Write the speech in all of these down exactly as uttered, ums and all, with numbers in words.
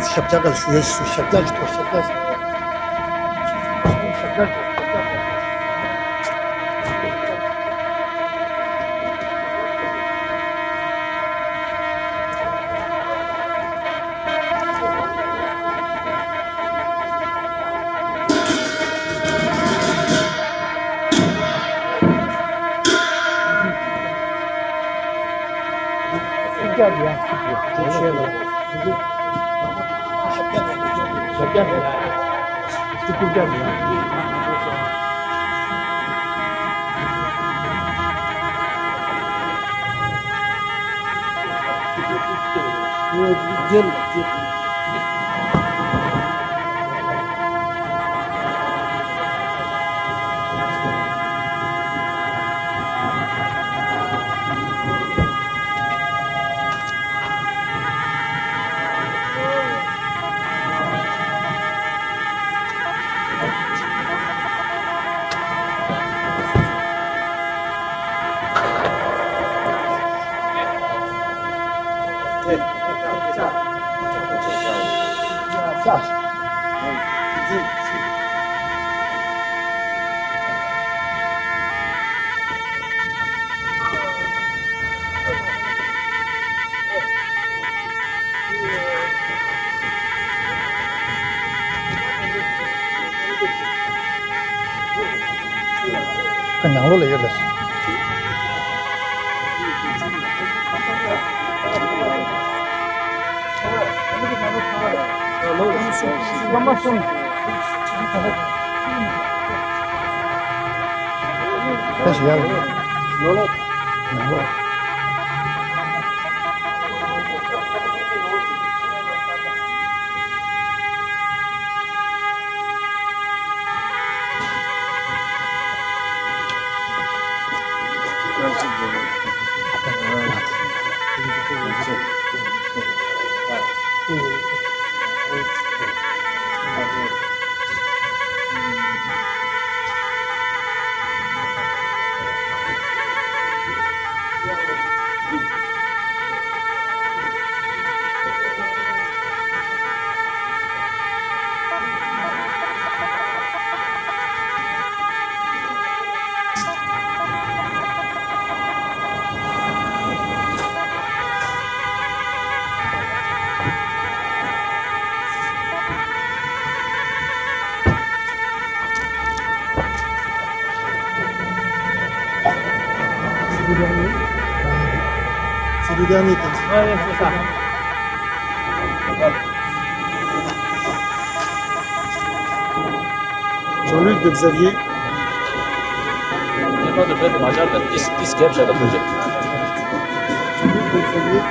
ཞབས་བཀྱག་ག་ལ་ཞུ་ཡ་ཞུ། ཞབས་བཀྱག་ཅིག་ཐོགས། ཞབས་བཀྱག་ཞུ། ཞབས་བཀྱག་ཞུ། ཞབས་བཀྱག་ཞུ། ཁ་ནང་ལོགས་ལ་ཡོད་ལ། ད་ཞིག་ཡར། ནང་ལོགས། C'est le dernier, c'est le dernier, t'as dit. Ouais, ouais, c'est ça. Jean-Luc de Xavier. Jean-Luc de Xavier.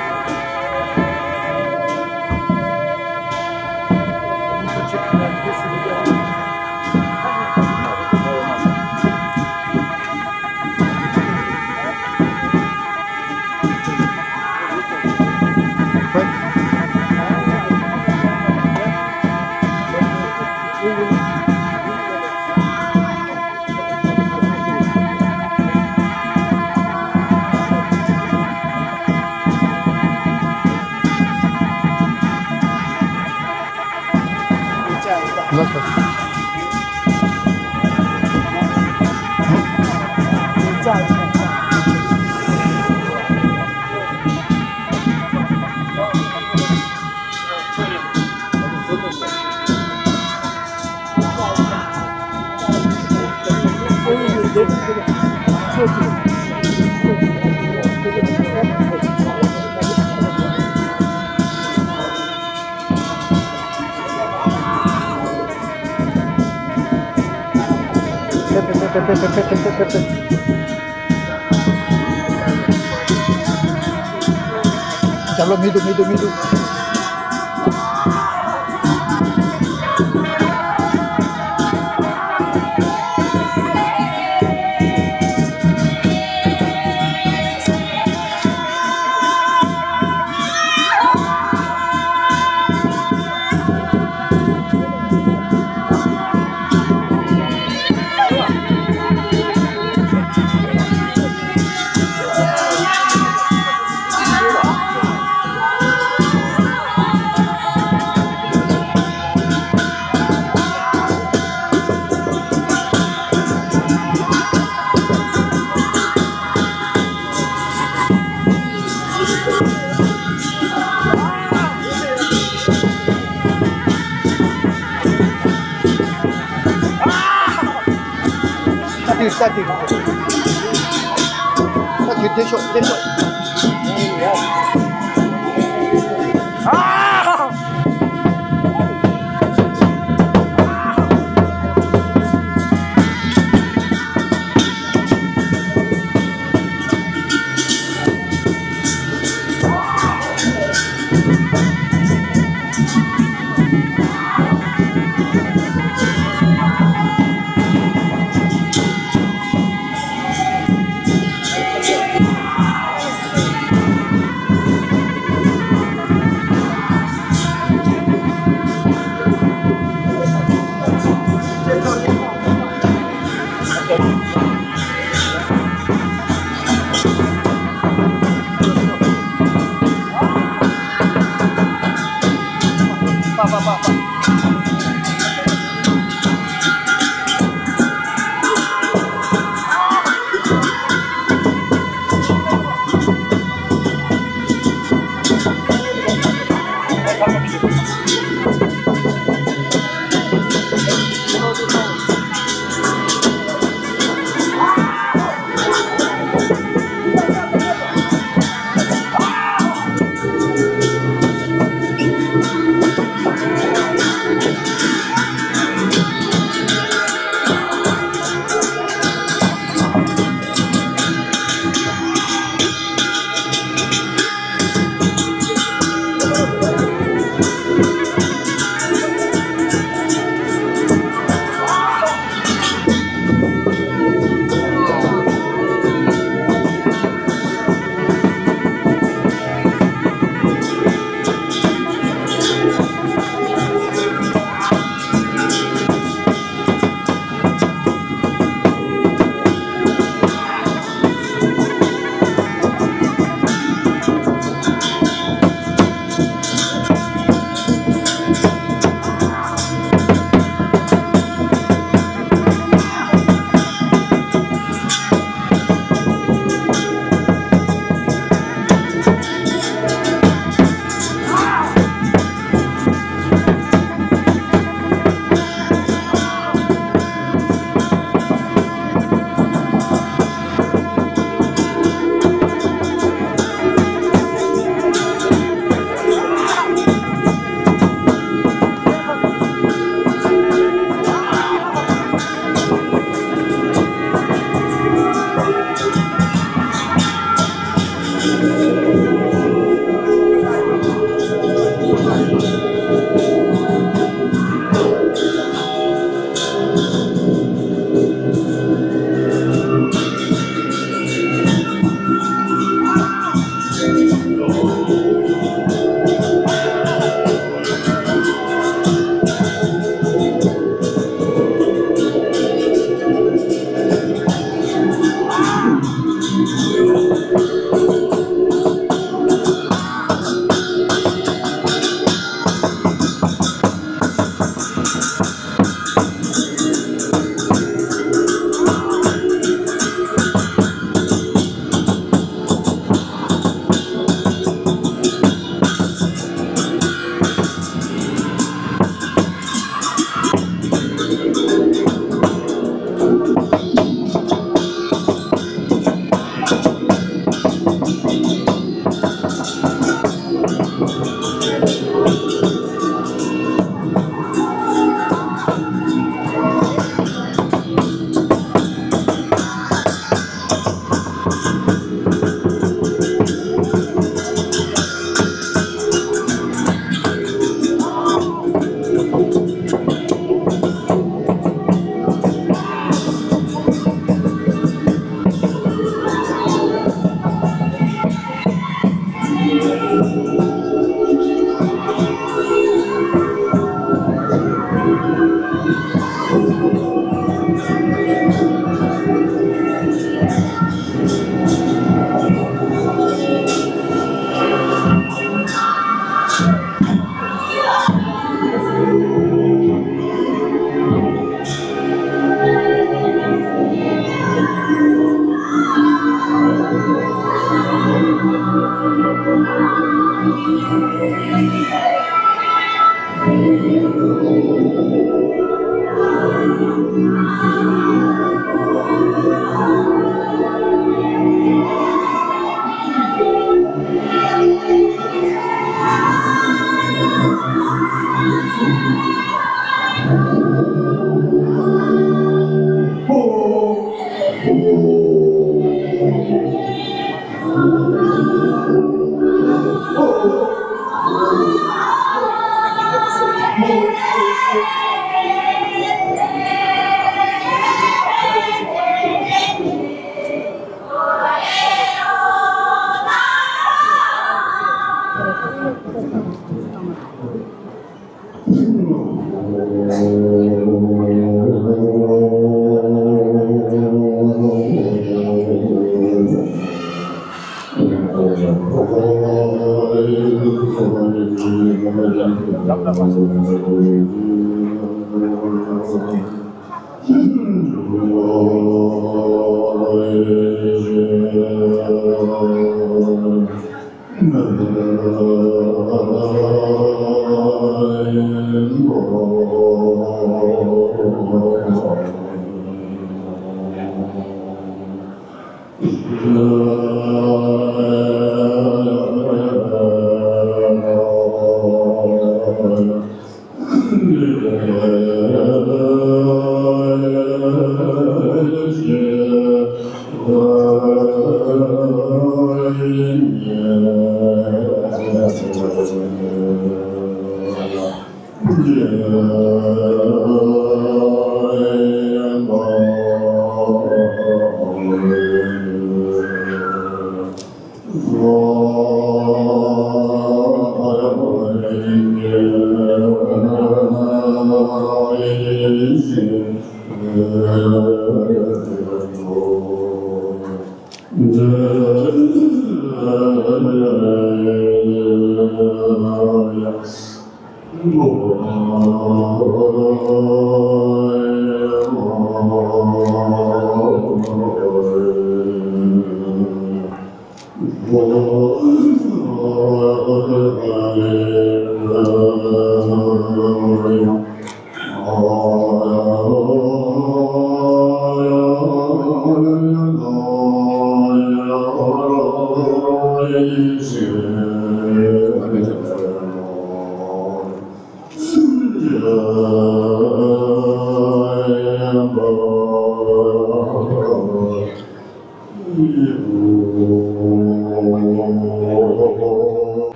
རྒྱབ་ལོགས་མི་འདུག་མི་འདུག་མི་འདུག་ད་དེ་ད་དེ་བདེ་ཤོག་བདེ་ཤོག་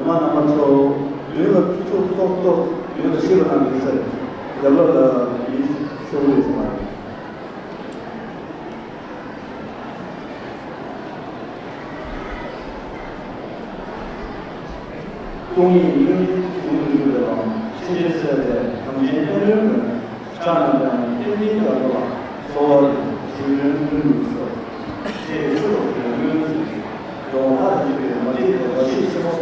རྣམ་པ་ཚོ། མདུན་ལ་ཐུགས་ཚོར་ཏོག་ཏོག་མདུན་ལ་ཤི་བ་དང་མི་ཚེ་རྒྱབ་ལོགས་ལ་མི་ཤོར་བའི་ཚོར་བ། སྟོང་ཉིད་མིང་གཟུགས་ལ་འགྱུར་བའི་ལམ། ཕྱི་འབྲེལ་གསལ་བའི་དམ་ཅན་སྟོང་ཉིད་ཀུན། ཕྱག་ན་བརྐྱངས་ནས་བསྟན་འཛིན་རྒྱ་མཚོ་ལ། གསོལ་བ་འདེབས་སོ་ཞེས་ཡོན་ཀུན་ཏུ་གསོལ། ཞེས་ཆོས་ལུགས་ཀྱི་སྔོན་ཚུད་ཀྱི་འགྲོ་བ་མཐའ་དག་གི་མ་ཏིའི་བདེ་བ་ཤེས་ཆེན་པོ།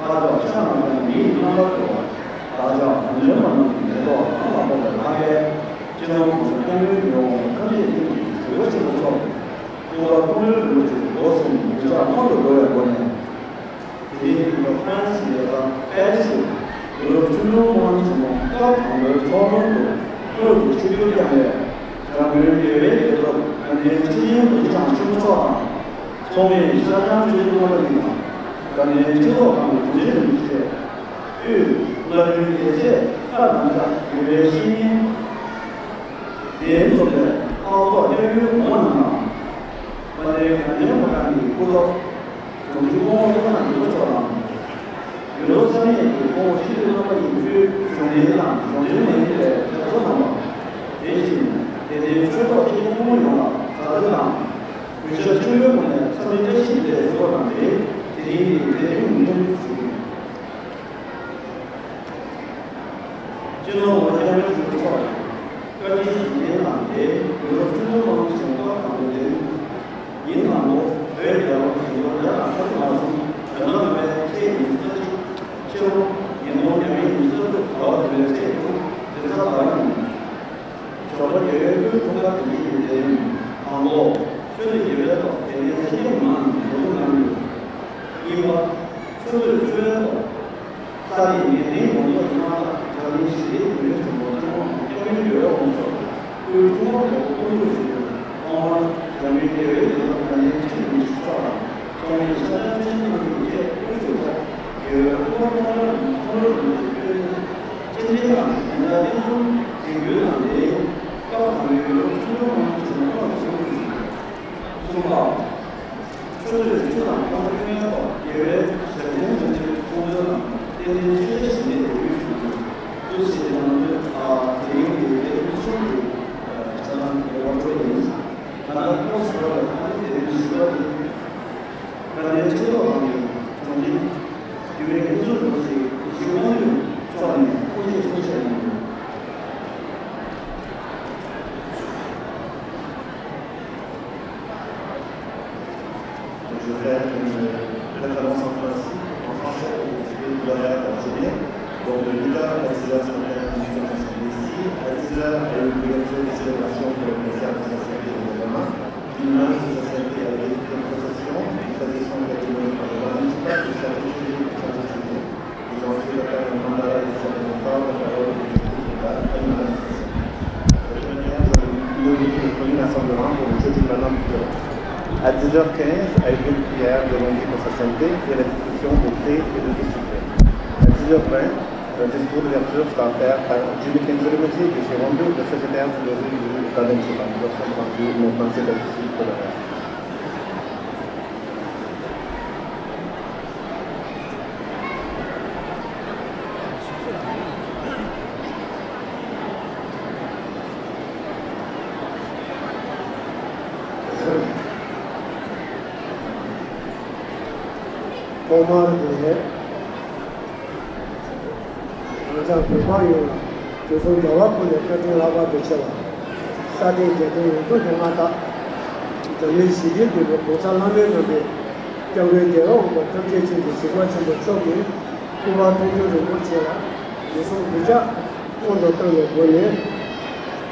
ཕར་ཕྱོགས་ཕྱག་ན་བརྐྱངས་ནས་མི་ཡི་རྣམ་པར་གྲོལ་བ། བདག་ཅག་གོང་ཆེན་པ་རྣམས་ཀྱི་མེ་ཏོག་གང་ལ་ཕོག་པའི་ལྷ་སྐལ། སྤྱི་ནོར་གོང་ས་སྐྱབས་མགོན་ཡིད་འོང་བ་ཐམས་ཅད་མཁྱེན་ཅིང་གཟིགས་པ་ཆེན་པོ་མཆོག་གིས་སྐུ་པར་ཀུན་ལེགས་རིན་པོ་ཆེའི་མདོ་གསུམ་ཉིན་ཞག་སྔོན་དུ་འགྲོ་བའི་སྒོ་ནས། དེ་རིང་ཧྥ་རན་སི་ཡུལ་ས་པེ་རི་སི་ཡུ་རོབ་ཆུ་ནུབ་དབང་ཆེན་མོ་སྐབས་དང་པོའི་ཚོགས་ཐེངས་དུ་དངོས་སུ་ཆིབས་བསྒྱུར་བསྐྱངས་པའི་རང་དགོན་རྒྱལ་བའི་རྒྱལ་ཚབ་དགའ་ལྡན་ཁྲི་ཆེན་རྡོ་རྗེ་འཆང་ཆེན་པོ་མཆོག་དང་། ཚོགས་མི་ཤར་བྱང་ཆོས་རྗེ་རྣམ་པ་གཉིས་དང་། དགའ་ལྡན་ཁྲི་ཐོག་ཁང་གི་དྲུང་ཆེན་རིན་པོ་ཆེ། དབུས་བླ་རུང་རྒྱལ་སྲས་ལྷ་རམ་བྱ་དགེ་བའི་བཤེས་གཉེན། གདན་འཛོམས་པའི་ལྷ་ཚོགས་སྐྱབས་མགོན་གོང་མ་རྣམས་དང་། དཔལ་ལྡན་དགའ་ལྡན་ཕོ་བྲང་གི་སྐུ་ཚབ། དྲུང་ཆེ་སྐུ་ངོ་བློ་བཟང་ཉི་མ་མཆོག་དང་། ཡུ་རོབ་ས་གནས་ཀྱི་སྐུ་ངོ་ཁྲི་འདུས་རྣམ་པ་ཡིན་ཚུལ་གཞུང་འབྲེལ་དང་གཞུང་འབྲེལ་མ་ཡིན་པའི་མཛད་གཙོ་རྣམ་པ། དེ་བཞིན་དད་ལྡན་ཆོས་གྲོགས་སྤྱི་ནོར་ཀུན་ཡོངས་ལ་མཛའ་བརྩེ་དང་། གུས་ཞབས་ཆེན་པོའི་ངོས་ནས་འཚམས་འདྲི་བཀྲ་ཤིས་བདེ་ལེགས་ཞུ་བ་དང་འབྲེལ། དེ་རིང་གི་མཛད་རིམ་སྙན་སྒྲོན་ཞུ་རྒྱུ་ཡིན། སྤྱི་ནོར་གོང་ས་སྐྱབས་མགོན་ཆེན་པོ་མཆོག་གི་བཀའ་དྲིན་གཟིགས་རྟེན་དང་འབྲེལ། ཡུ་རོབ་ཆུ་ནུབ་དབང་ཆེན་མོ་སྐབས་དང་པོའི་མཛད་རིམ། ཉིན་དང་པོ་བོད་རྒྱལ་ལོ་ཉིས་སྟོང་ཉི་ཤུ་རྩ་གཅིག་ཕྱི་ལོ་ཉིས་སྟོང་ཉི་ཤུ་རྩ་གཅིག་ཕྱི་ལོ་ཉིས་སྟོང་ཉི་ཤུ་རྩ་གཅིག་གྲྭ་པ་དེ་བའི་ཚེས་དྲུག་དེ་ཚ་བར་ཉིན། ཇོ་ལ་རྒྱལ་བའི་སྐུའི་འཁྲུངས་སྐར་དེ་ཉིད་ཀྱི་མཛད་རིམ། དང་པོ། ཆོས་ལུགས་དགེ་བའི་ཐོག་དད་ལྡན་སེར་སྐྱ་མི་མང་རྣམས་ཀྱིས་འགོ་འཛུགས་གནང་རྒྱུ། གཉིས་པ། ཆོས་ལུགས་སྤྱི་པའི་ཐོག་ས་ཡི་ངེས་གཏན་ཡོངས་རྫོགས་ཀྱི་མངའ་བདག་འཛམ་གླིང་ཞི་བདེའི་དོན་ཡོད་ཆེན་པོ་སྤྱི་ནོར་སྐྱབས་མགོན་རྒྱལ་བའི་དབང་ཕྱུག་སྐུའི་འཁྲུངས་སྐར་དེ་སྐོང་ཚོགས་ཞུ་རྒྱུ། ཐོག་མར་འཛམ་གླིང་རྒྱལ་བའི་ཡུལ་ལྷ་དགའ་ལྡན་ཁྲི་རིན་པོ་ཆེ་མཆོག་དང་ཚོགས་མི་ཤར་བྱང་ཆོས་རྗེ་རྣམ་པ་ཡན་ཆད་སྐུ་ཞབས་ཚོགས་རྒྱལ་བའི་སྐུ་པར་ཐོག་མར་མཐོང་གྲོལ་རིན་པོ་ཆེ་སྐུའི་སྤྱན་འདྲེན་དང་ཉིན་ལྟར་རྟེན་གསུམ་སྒྲིག་འབུལ་དང་འབྲེལ། སྐབས་དང་པོའི་ཡུལ་ལྷ་ཆུ་ནུབ་དབང་ཆེན་མོ་ཐོག་ཞུགས་ཞུ་རྒྱུ། གསུམ་པ། ཆུ་ཚོད་བཅུ་དང་ཕྱེད་ཀ་ཐོག་རྒྱལ་བའི་ཞབས་བརྟན་དོན་གཅིག་ཚོགས་འདུ་དང་རྟེན་འབྲེལ་ཆོས་འཆད་ཞལ་འདོན་དུ་ཡོད་ཞུ་རྒྱུ། ཏུ་ཞེས་དང་དེ་རིང་གི་དེ་ཚོགས་ཀྱི་ཆ་ཚང་དེ་བར་འགྲོ་ཡིན། ད་ལྟ་ཁོང་ཟུར་པ་ལ་ཁང་པའི་དེ་རིང་ཞུ་བ་དེ། དགའ་ལྡན་ཁྲི་ཐོག་ཁང་གི་དྲུང་ཆེ་དགེ་བའི་བསྟན་འཛིན་རིན་པོ་ཆེ་ཡེ་ཤེས་དབང་ཕྱུག་མཆོག་ནས་སྐུ་ཕྱྭའི་གསུང་བཤད་གནང་ཡོད། Je voudrais que nous Cette annonce en principe, en français, pour expliquer le gouverneur de la journée. Donc, de huit heures à dix heures ce matin, nous nous sommes rassemblés ici. À dix heures, il y a eu l'ouverture des célébrations pour le concert de Saint-Saëns et de Benjamin. Une image de Saint-Saëns avec une procession, une procession qui a été menée par le roi municipal, le chef de cuisine, le chef de cuisine. Ils ont ensuite offert un mandala et des serments forts de parole et de discours de la Sainte Madame. Une réunion de la commune rassemblement pour le jeu du ballon de terrain. À dix heures quinze, a eu lieu une prière de longue vie pour sa sainteté et la distribution de thé et de biscuits. À dix heures vingt, un discours d'ouverture sera offert par Jimmy Kenzerimiti de chez Rondu, le secrétaire du lobby du Garden Chief, personne rendue, mais pensée ici pour le reste. ཐོག་མར་ནས་རང་ཅག་བོད་པ་ཡོངས་ལ་དུས་གསུམ་རྒྱལ་བ་ཀུན་ལས་བཀའ་དྲིན་ལྷག་པར་དུ་ཆེ་བ། ས་སྟེང་རྒྱལ་བསྟན་ཡོངས་རྫོགས་ཀྱི་མངའ་བདག་འཛམ་གླིང་ཞི་བདེའི་མགོན་པོ་གོང་ས་ལྷ་མོའི་རྣམ་པའི་སྐྱབས་མགོན་རྒྱལ་བ་དབང་པོ་ཐམས་ཅད་མཁྱེན་ཅིང་གཟིགས་པ་ཆེན་པོ་མཆོག་གི་སྐུ་པར་མཐོང་གྲོལ་རིན་པོ་ཆེ་ལ་ཡིད་སྲུང་གུས་ཕྱག་སྔོན་དུ་བཏང་བའི་སྒོ་ནས།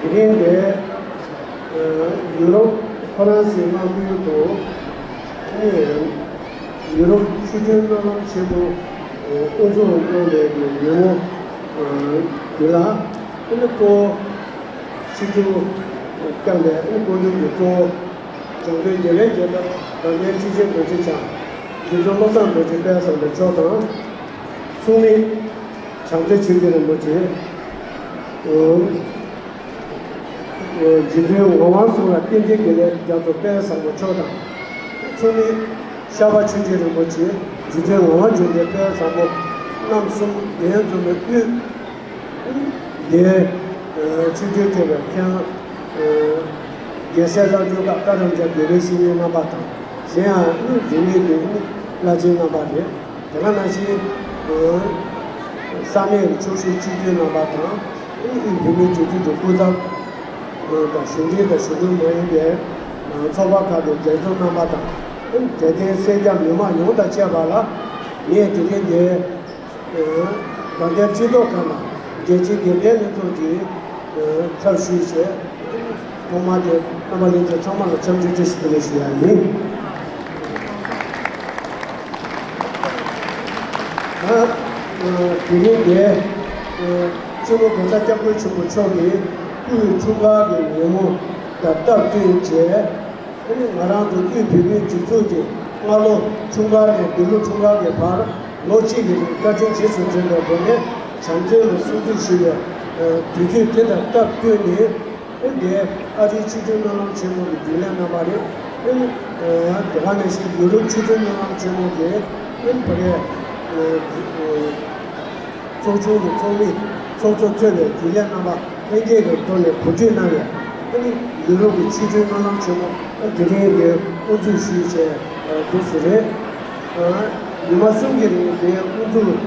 དེ་རིང་འདིར་ཡུ་རོབ་ཧྥ་རན་སིའི་མངའ་ཁུལ་དུ་ཡུ་རོབ་ཆོས་མཐུན་སྨོན་ལམ་ཆེན་མོ་དབུ་འཛུགས་གནང་བའི་ཉིན་མོ་འདི་ལ་གཙོ་བོ་ཆིབས་བསྒྱུར་བསྐྱངས་པའི་སྐུ་མདུན་གྱི་གཙོ་བོ་འཇམ་མགོན་རྒྱལ་བའི་རྒྱལ་ཚབ་དགའ་ལྡན་ཁྲི་ཆེན་རྡོ་རྗེ་འཆང་རྗེ་བཙུན་བློ་བཟང་རྡོ་རྗེ་དཔལ་བཟང་པོ་མཆོག་དང་། ཚོགས་མི་བྱམས་མཛད་ཆོས་རྗེ་རིན་པོ་ཆེ། རྗེ་བཙུན་ངག་དབང་གསུང་རབ་བསྟན་འཛིན་དགེ་ལེགས་རྒྱ་མཚོ་དཔལ་བཟང་པོ་མཆོག་དང་། ཚོགས་མི་ཤར་པ་ཆོས་རྗེ་རིན་པོ་ཆེ། རྗེ་བཙུན་ངག་དབང་འབྱོན་ཏེ་དཔལ་བཟང་པོ་རྣམ་གསུམ་གདན་འཛོམས་པའི་དབུས། འདིར་ཆིབས་བསྒྱུར་བསྐྱངས་པའི་མཁན་རྒྱལ་སྲས་བླ་སྤྲུལ་བཀའ་བཀའ་རམས་པ་དགེ་བའི་བཤེས་གཉེན་རྣམ་པ་དང་། གཞན་ཡང་འཛིན་མི་དེ་བླ་ཆེན་རྣམ་པ་རེད། དེ་ག་ནང་བཞིན་ས་གནས་ཀྱི་ཕྱོགས་བཞུགས་སྤྱི་འཐུས་རྣམ་པ་དང་། དབུས་བོད་མིའི་སྒྲིག་འཛུགས་ཀྱི་སྐུ་ཚབ་དང་གཞུང་འབྲེལ་དང་གཞུང་འབྲེལ་མ་ཡིན་པའི་ཚོགས་པ་ཁག་གི་འབྲེལ་ཚོགས་རྣམ་པ་དང་། དད་ལྡན་སེར་སྐྱ་མི་མང་ཡོངས་དང་བཅས་པ་ལ་ངས་དེ་རིང་འདིར། དགའ་ལྡན་སྤྱི་ཚོགས་ཁང་དང་རྒྱལ་སྤྱིའི་དགེ་ལྡན་ལྷན་ཚོགས་ཀྱི་ཚབ་ཞུས་བྱས། ཐོག་མར་དེ་རྣམ་པ་ལྷན་རྒྱས་ཚང་མ་ལ་འཚམས་འདྲི་བཀྲ་ཤིས་བདེ་ལེགས་ཞུ་ཡ་ཡིན། ད་དེ་རིང་འདིར་སྤྱི་ནོར་༸གོང་ས་༸སྐྱབས་མགོན་ཆེན་པོ་མཆོག་གི་སྐུའི་འཁྲུངས་སྐར་གྱི་ཉིན་མོ་དང་སྟབས་བསྟུན་བྱས། ཨ་ནི་ང་རང་ཚོ་དབུས་བོད་མིའི་སྒྲིག་འཛུགས་ཀྱི་སྔ་ལོ་འཁྲུངས་སྐར་ནས་འདི་ལོ་འཁྲུངས་སྐར་གྱི་བར་ལོ་གཅིག་གི་རིང་བཀའ་དྲིན་རྗེས་སུ་དྲན་པའི་སྒོ་ནས་བྱམས་བརྩེ་ལ་སྲུང་བརྩི་ཞུ་བའི་དུས་ཚོད་དེ་དང་སྟབས་བསྟུན་ནས། ཨ་ནི་ཨ་རིའི་ཆིབས་བསྒྱུར་སྨོན་ལམ་ཆེན་མོ་གི་རྒྱུན་ལས་རྣམ་པ་རེད། ཨ་ནི་དེ་ག་ནང་བཞིན་ཡུ་རོབ་ཆིབས་བསྒྱུར་སྨོན་ལམ་ཆེན་མོ་གི་ཨ་ནི་ཕ་གིའི། ཚོགས་ཆུང་གི་ཚོགས་མི་ཚོགས་གཙོ་གཙོས་པའི་རྒྱུན་ལས་རྣམ་པ་ལྷན་རྒྱས་ཀྱི་ཐོག་ནས་གོ་སྒྲིག་གནང་བའི་ཨ་ནི་ཡུ་རོབ་ཀྱི་ཆིབས་བསྒྱུར་སྨོན་ལམ་ཆེན་མོ་དེ་རིང་གི་དབུ་འཛུགས་ཞུས་བྱས་འདུག་ཟེར་རེད། ཉི་མ་གསུམ་གྱི་རིང་དེའི་དབུ་འཛུགས་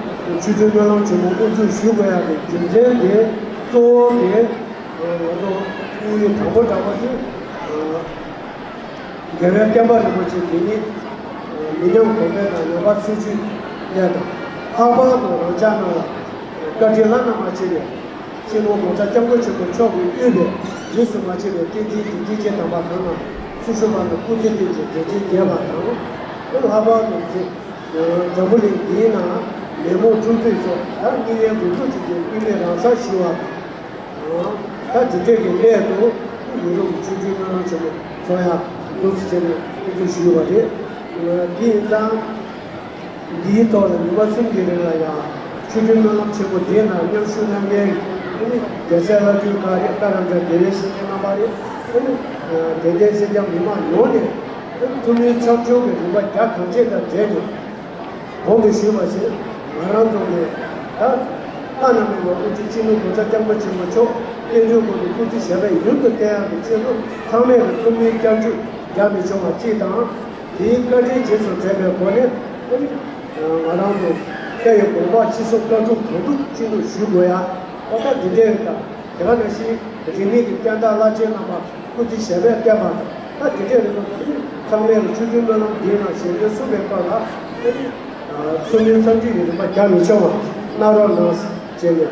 ཆིབས་བསྒྱུར་སྨོན་ལམ་ཆེན་མོ་དབུ་འཛུགས་ཞུ་དགོས་ཡག་གི་རྒྱུ་མཚན་དེ་གཙོ་བོ་དེ་ང་ཚོ་དབུས་དང་པོ་དྲག་པོ་དེ། རྒྱལ་བའི་བསྟན་པ་རིན་པོ་ཆེ་འདི་ཉིད་མི་ཉམས་གོང་འཕེལ་དང་ནང་པ་ཚུལ་ཁྲིམས་གནས་དང་། ལྷག་པར་དུ་རང་ཅག་རྣམས་ལ་བཀའ་དྲིན་བླ་ན་མ་མཆིས་པའི་སྤྱི་ནོར་༸གོང་ས་༸སྐྱབས་མགོན་ཆེན་པོ་མཆོག་གིས་དབུས་པའི་རིས་སུ་མ་ཆད་པའི་བསྟན་འཛིན་གྱི་སྐྱེས་ཆེན་དམ་པ་གང་རྣམས་སུ་ཞུགས་པ་ན་སྐུ་ཚེ་བརྟན་ཅིང་བདེ་ཆེན་རྒྱས་པ་དང་། ལྷག་པར་དུ་འཛམ་བུ་གླིང་འདིའི་ནང་མི་མང་ཁྲོམ་ཚུལ་སོགས་ད་དམིགས་ཡུལ་འདུ་འཛོམས་ཀྱི་དབུས་མའི་རང་སར་ཞུ་བ། ད་དེ་འདྲས་ཀྱི་སླད་དུ་ཡུ་རོབ་ཀྱི་ཆིབས་བསྒྱུར་སྨོན་ལམ་ཆེན་མོ་ཚོགས་ཡག་འདུག་ཟེར་ནས་སྐུ་ཚེ་ཞུས་པ་རེད། དེ་ཡིན་ཙང་། འདིའི་ཐོག་ལ་ཉི་མ་གསུམ་གྱི་རིང་ལ་ཡང་ཆིབས་བསྒྱུར་སྨོན་ལམ་ཆེན་མོ་འདིའི་ནང་མཉམ་ཞུགས་གནང་མཁན་རྒྱལ་སྲས་བླ་སྤྲུལ་བཀའ་རེད། བཀའ་རམས་པ་དགེ་བའི་བཤེས་གཉེན་རྣམ་པ་རེད། དད་ལྡན་སེར་སྐྱ་མི་མང་ཡོངས་ནས་ཐུགས་སྨོན་ཚབས་ཆུང་གི་རིམ་པ་རྒྱ་གང་ཆེ་དང་འབྲེལ་ནས། གོང་དུ་ཞུས་པ་བཞིན་ང་རང་ཚོ་ནས་ད་བླ་ན་མེད་པའི་དབུ་ཁྲིད་སྤྱི་ནོར་༸གོང་ས་༸སྐྱབས་མགོན་ཆེན་པོ་མཆོག་བསྟན་འགྲོའི་སྒོ་ནས་སྐུ་ཚེ་ཞབས་པད་ཡུན་དུ་བརྟན་ཡག་གི་ཆེད་དུ་ཚང་མས་ཀྱི་ཐུགས་སྨོན་སྐྱབས་འཇུག་རྒྱག་མི་ཆོག་པ་གཅིག་དང་། དེའི་བཀའ་དྲིན་རྗེས་སུ་དྲན་པའི་སྒོ་ནས་ཨ་ནི་ང་རང་ཚོ་བཀའ་ཡི་དགོངས་པ་ཅི་གསུང་བཀའ་སྒྲུབ་གང་ཐུབ་ཅི་ཐུབ་ཞུ་དགོས་ཡ། ཨོ་ད་འདི་འདྲའི་རིགས་དང་། དེ་ག་ནང་བཞིན་རིས་མེད་ཀྱི་བསྟན་བདག་བླ་ཆེན་རྣམ་པ་སྐུ་ཚེ་ཞབས་པད་བརྟན་པ་དང་། ད་དེ་འདྲའི་རིགས་ཚང་མས་ཆིབས་བསྒྱུར་སྨོན་ལམ་འདིའི་ནང་ཞལ་འདོན་གསུངས་པའི་སྐོར་ལ་ མཚོ་སྔོན་ཚབ་ཆུ་ཡི་རིམ་པ་རྒྱག་མི་ཆོག་པ་གནང་རོགས་གནང་ཞེས་ནས་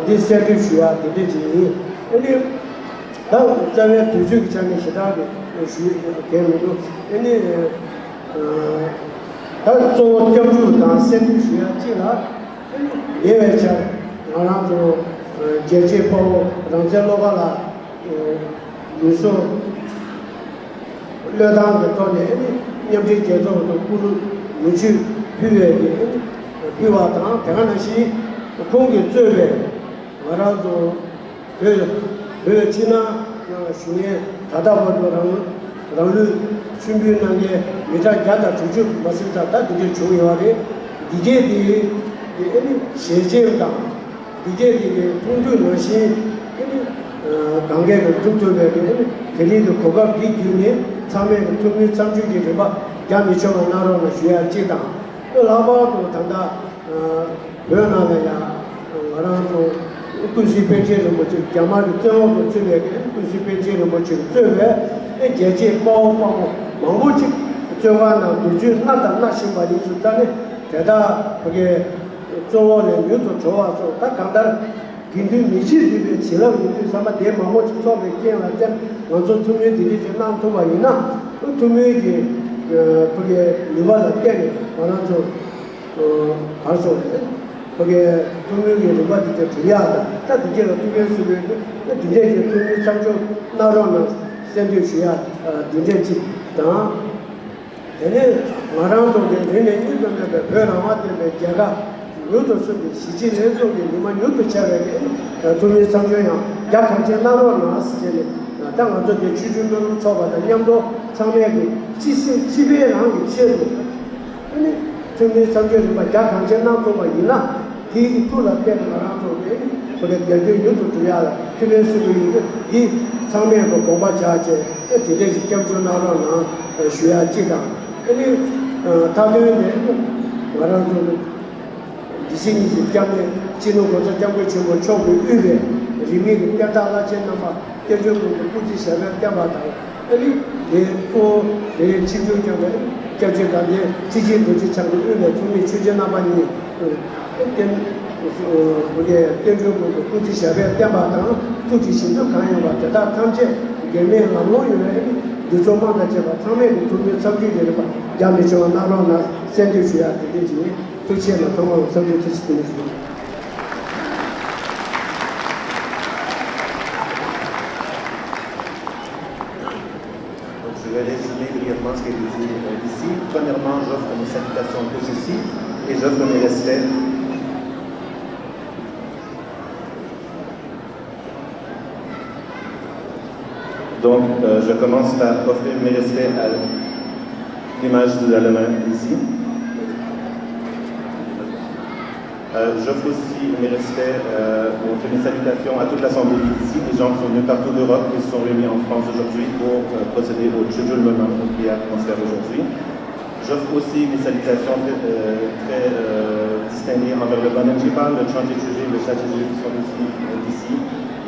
འདི་གསལ་འདོན་ཞུ་ཡག་འདི་འདྲས་ཅིག་ཡིན། ཨ་ནི་ད་རྩ་བའི་དུས་ཚོད་ཀྱི་ཆ་ནས་ཞེ་དྲག་གི་ཞུ་ཡག་གང་མི་འདུག་ཨ་ནི་ད་གཙོ་བོ་སྐྱབས་འཇུག་དང་གསལ་འདོན་ཞུ་ཡག་གཅིག་ལ། ཉེ་བའི་ཆར་ང་རང་ཚོ་རྒྱལ་གཅེས་དཔའ་བོ་རང་བཙན་བློ་དགའ་ལགས་ལུས་སྲོག་བློས་བཏང་གི་ཐོག་ནས་མཉམ་འབྲེལ་རྒྱལ་ཚོགས་ཀྱི་སྐུ་ལུས་མེ་མཆོད་ཕུལ་བའི་གི་ཕུལ་བ་དང་། དེ་ག་ནང་བཞིན་ཁོང་གིས་གཙོས་པའི་ང་རང་ཚོ་བོད་བོད་ཕྱི་ནང་གཞོན་ནུ་ད་ལྟ་བར་དུ་རང་རང་ལུས་མཆོད་འབུལ་གནང་མཁན་མི་གྲངས་བརྒྱ་དང་དྲུག་ཅུ་མ་ཟིན་ཙམ་ད་འདི་འདྲས་བྱུང་ཡོད་རེད། འདི་གས་དེ་དེ་ཨ་ནི་ཞལ་ཆེམས་དང་འདི་གས་དེ་གི་ཐུགས་འདུན་ནང་བཞིན་ཨ་ནི་གང་གས་ཀྱི་ཐུགས་ཐུབ་པའི་གི་ཨ་ནི་དེ་རིང་གི་གོ་སྐབས་འདི་བརྒྱུད་ནས་ཚང་མས་ཀྱི་ཐུགས་སྨོན་མཚམས་འཇོག་གི་རིམ་པ་རྒྱག་མི་ཆོག་པ་གནང་རོགས་གནང་ཞུ་ཡ་གཅིག་དང་། ལྷག་པར་དུ་ད་ལྟ་བོད་ནང་ལ་ཡང་ང་རང་ཚོ་ཀུན་གཟིགས་པཎ་ཆེན་རིན་པོ་ཆེ་རྒྱ་དམར་གྱི་བཙོན་འོག་ཏུ་ཚུད་པའི་ཀུན་གཟིགས་པཎ་ཆེན་རིན་པོ་ཆེ་གཙོས་པའི་རྒྱལ་གཅེས་དཔའ་བོ་དཔའ་མོ་མང་པོ་ཅིག་བཙོན་ཁང་ནང་སྡུག་སྦྱོང་མནར་དང་མནར་བཞིན་པ་ཡིན་ཙང་། ད་ནི་དེ་དག་བོད་ཀྱི་བཙོན་འོག་ནས་མྱུར་དུ་གྲོལ་བ་སོགས། ད་གང་ལྟར་དགེ་འདུན་མི་བྱེད་འདུས་པའི་བྱིན་རླབས་ཡོན་ཏན་ཟབ་མོ་དེ་མང་པོ་ཅིག་ཚོགས་པའི་རྐྱེན་ལ་བརྟེན། ང་ཚོ་ཐུགས་སྨོན་འདི་འདྲ་ཅིག་གནང་ཐུབ་པ་ཡིན་ན། ཐུགས་སྨོན་གྱི་བོད་ཀྱི་ནུས་པ་ལ་བརྟེན་ནས་ང་རང་ཚོ་གར་སོང་རེད། ཁོ་གའི་ཐུགས་སྨོན་གྱི་རིམ་པ་འདི་གའི་སྒྲུབ་ཡག་དང་། ད་འདི་གའི་ལ་ཐུགས་ཕན་གསོས་པའི་འདི་འདྲའི་གི་ཐུགས་སྨོན་མཚམས་འཇོག་གནང་རོགས་གནང་གསལ་འདོན་ཞུ་ཡག་འདི་འདྲས་ཅིག་དང་། དེ་ནས་ང་རང་ཚོ་གི་རིང་ནས་རྙེད་དུ་མེད་པའི་བོད་རང་དབང་ལྡན་པའི་རྒྱལ་ཁབ་མྱུར་དུ་གསོན་པའི་གཞིས་བྱེས་ལྷན་ཚོགས་ཀྱི་ཉི་མ་མྱུར་དུ་འཆར་བའི་གི་ཐུགས་སྨོན་མཚམས་འཇོག་ཡང་རྒྱ་གང་ཆེ་གནང་རོགས་གནང་ཟེར་ནས། ད་ང་ཚོ་འདི་ཆོས་བརྒྱུད་སྨོན་ལམ་ཚོགས་པ་དང་མཉམ་དུ་ཚང་མས་གི་སྤྱི་སེམས་སྤྱི་ཕན་རང་གི་ཆེད་དུ། ཨ་ནི་ཐུགས་སྨོན་མཚམས་འཇོག་རིམ་པ་རྒྱ་གང་ཆེ་གནང་ཐུབ་པ་ཡིན་ན། དེའི་ཐུགས་ལ་བརྟེན་ནས་ང་རང་ཚོ་གི་བོད་པའི་རྒྱལ་རྒྱུད་མྱུར་དུ་འགྲུབ་ཡག་ལ་ཐུགས་ཕན་གསོས་ཀྱི་ཡོད་དུས། འདི་ཚང་མས་གི་དགོངས་པ་འཇགས་བྱས་ཨེ་དེ་འདྲ་ཞིག་སྐྱབས་བཅོལ་གནང་རོགས་གནང་ཞུ་ཡག་གཅིག་དང་། ཨ་ནི་མཐའ་དོན་ནས་ང་རང་ཚོ་གི་འདི་ཕྱི་གཉིས་ཀྱི་སྐྱབས་གནས་སྤྱི་ནོར་༸གོང་ས་༸སྐྱབས་མགོན་ཆེན་པོ་མཆོག་གིས་དབུས་པའི་རིས་མེད་ཀྱི་བསྟན་བདག་བླ་ཆེན་རྣམ་པ། བསྟན་འགྲོའི་སྒོ་ནས་སྐུ་ཚེ་ཞབས་པད་བརྟན་པ་དང་། ཨ་ནི་ལས་གཙོ་བོ་ལས་ཆིབས་བསྒྱུར་བསྐྱངས་པའི་སྐྱབས་རྗེ་དགའ་ལྡན་ཁྲི་ཆེན་རྡོ་རྗེ་འཆང་གི་དབུས་པའི་ཚོགས་མི་ཆོས་རྗེ་རྣམ་པ་གཉིས། བསྟན་བསྟན་འགྲོའི་སྒོ་ནས་སྐུ་ཚེ་ཞབས་པད་བརྟན་པ་དང་། ཐུགས་ཀྱི་བཞེད་དོན་གང་ཡོང་བ་དེ་དག་ཐམས་ཅད་འགལ་མེད་ལམ་ལྷོང་ཡོང་བའི་ཨ་ནི་འདུས་ཚོགས་དམངས་དང་བཅས་པ་ཚང་མས་ཀྱི་ཐུགས་སྨོན་མཚམས་འཇོག་གི་རིམ་པ་རྒྱ་མི་ཆེ་བ་གནང་རོགས་གནང་གསལ་འདོན་ཞུ་ཡག་དེ་འདྲས་ཅིག་ཡིན། ཐུགས་རྗེ་ཆེ་ལ་ཐོག་མར་འཚམས་འདྲི་ཐུགས་རྗེ་ཆེ། Donc, je vais résumer brièvement ce qui est dit, euh, ici. Premièrement, j'offre mes salutations tous ici et j'offre mes respects. Donc, euh, je commence par offrir mes respects à l'image du Dalai Lama ici. Euh, j'offre aussi mes respects, euh, on fait mes salutations à toute l'assemblée qui est ici, des gens qui sont venus partout d'Europe, qui se sont réunis en France aujourd'hui pour, euh, procéder au Chujul Mönam, donc qui est à transfert aujourd'hui. J'offre aussi mes salutations très, euh, très, euh, distinguées envers le Banemjipa, le Changé Chujé, le Sha Chujé qui sont aussi, euh, ici,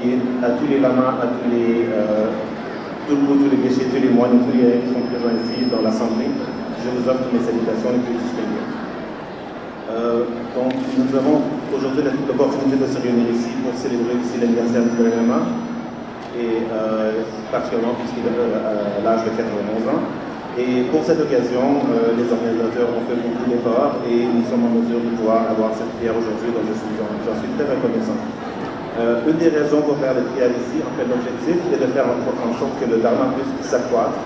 et à tous les lamas, à tous les, euh, tous les, tous les geshe, tous les moines, tous les qui sont présents ici dans l'assemblée. Je vous offre mes salutations les plus distinguées. Euh, donc, nous avons aujourd'hui l'opportunité de se réunir ici pour célébrer aussi l'anniversaire du Dalai Lama, et, euh, particulièrement puisqu'il a, euh, l'âge de quatre-vingt-onze ans. Et pour cette occasion, euh, les organisateurs ont fait beaucoup d'efforts et nous sommes en mesure de pouvoir avoir cette prière aujourd'hui, donc je suis, j'en, j'en suis très reconnaissant. Euh, une des raisons pour faire les prières ici, en fait, l'objectif est de faire en, en sorte que le Dharma puisse s'accroître.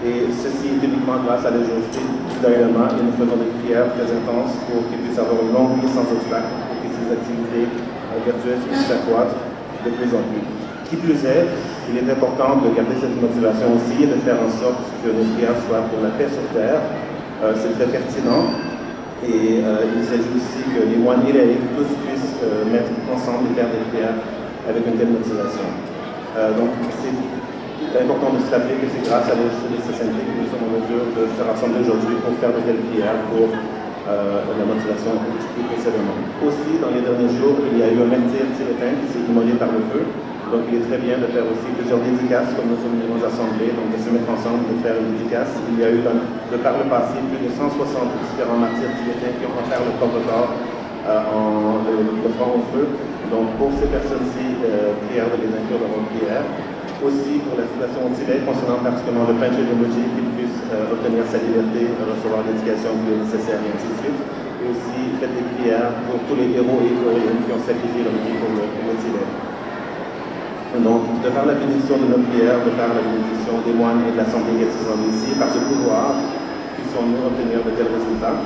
Et ceci est uniquement grâce à la générosité du Dalai Lama et nous faisons des prières très intenses pour qu'il puisse avoir une longue vie sans obstacle, pour que ses activités, euh, vertueuses puissent s'accroître de plus en plus. Qui plus est, il est important de garder cette motivation aussi et de faire en sorte que nos prières soient pour la paix sur terre. Euh, c'est très pertinent. Et, euh, il s'agit aussi que les moines et les laïcs tous puissent, euh, mettre ensemble et faire des prières avec une telle motivation. Euh, donc, c'est important de se rappeler que c'est grâce à l'énergie de ces saints que nous sommes en mesure de se rassembler aujourd'hui pour faire de telles prières pour, euh, la motivation plus précisément. Aussi, dans les derniers jours, il y a eu un martyr tibétain qui s'est immolé par le feu. Donc il est très bien de faire aussi plusieurs dédicaces, comme nous sommes une assemblée, donc de se mettre ensemble, de faire une dédicace. Il y a eu dans- de par le passé plus de cent soixante différents martyrs tibétains qui ont offert leur propre corps euh, en, le, le front au feu. Donc pour ces personnes-ci, euh, prière de les inclure dans vos prières. Aussi pour la situation au Tibet, concernant particulièrement le Panchen Rinpoche, qu'il puisse euh, obtenir sa liberté, recevoir l'éducation qui est nécessaire, et ainsi de suite. Et aussi faites des prières pour tous les héros et héroïnes qui ont sacrifié leur vie pour le, pour le Tibet. Donc, de par la bénédiction de nos prières, de par la bénédiction des moines et de l'assemblée qui est ici, par ce pouvoir, puissions-nous obtenir de tels résultats.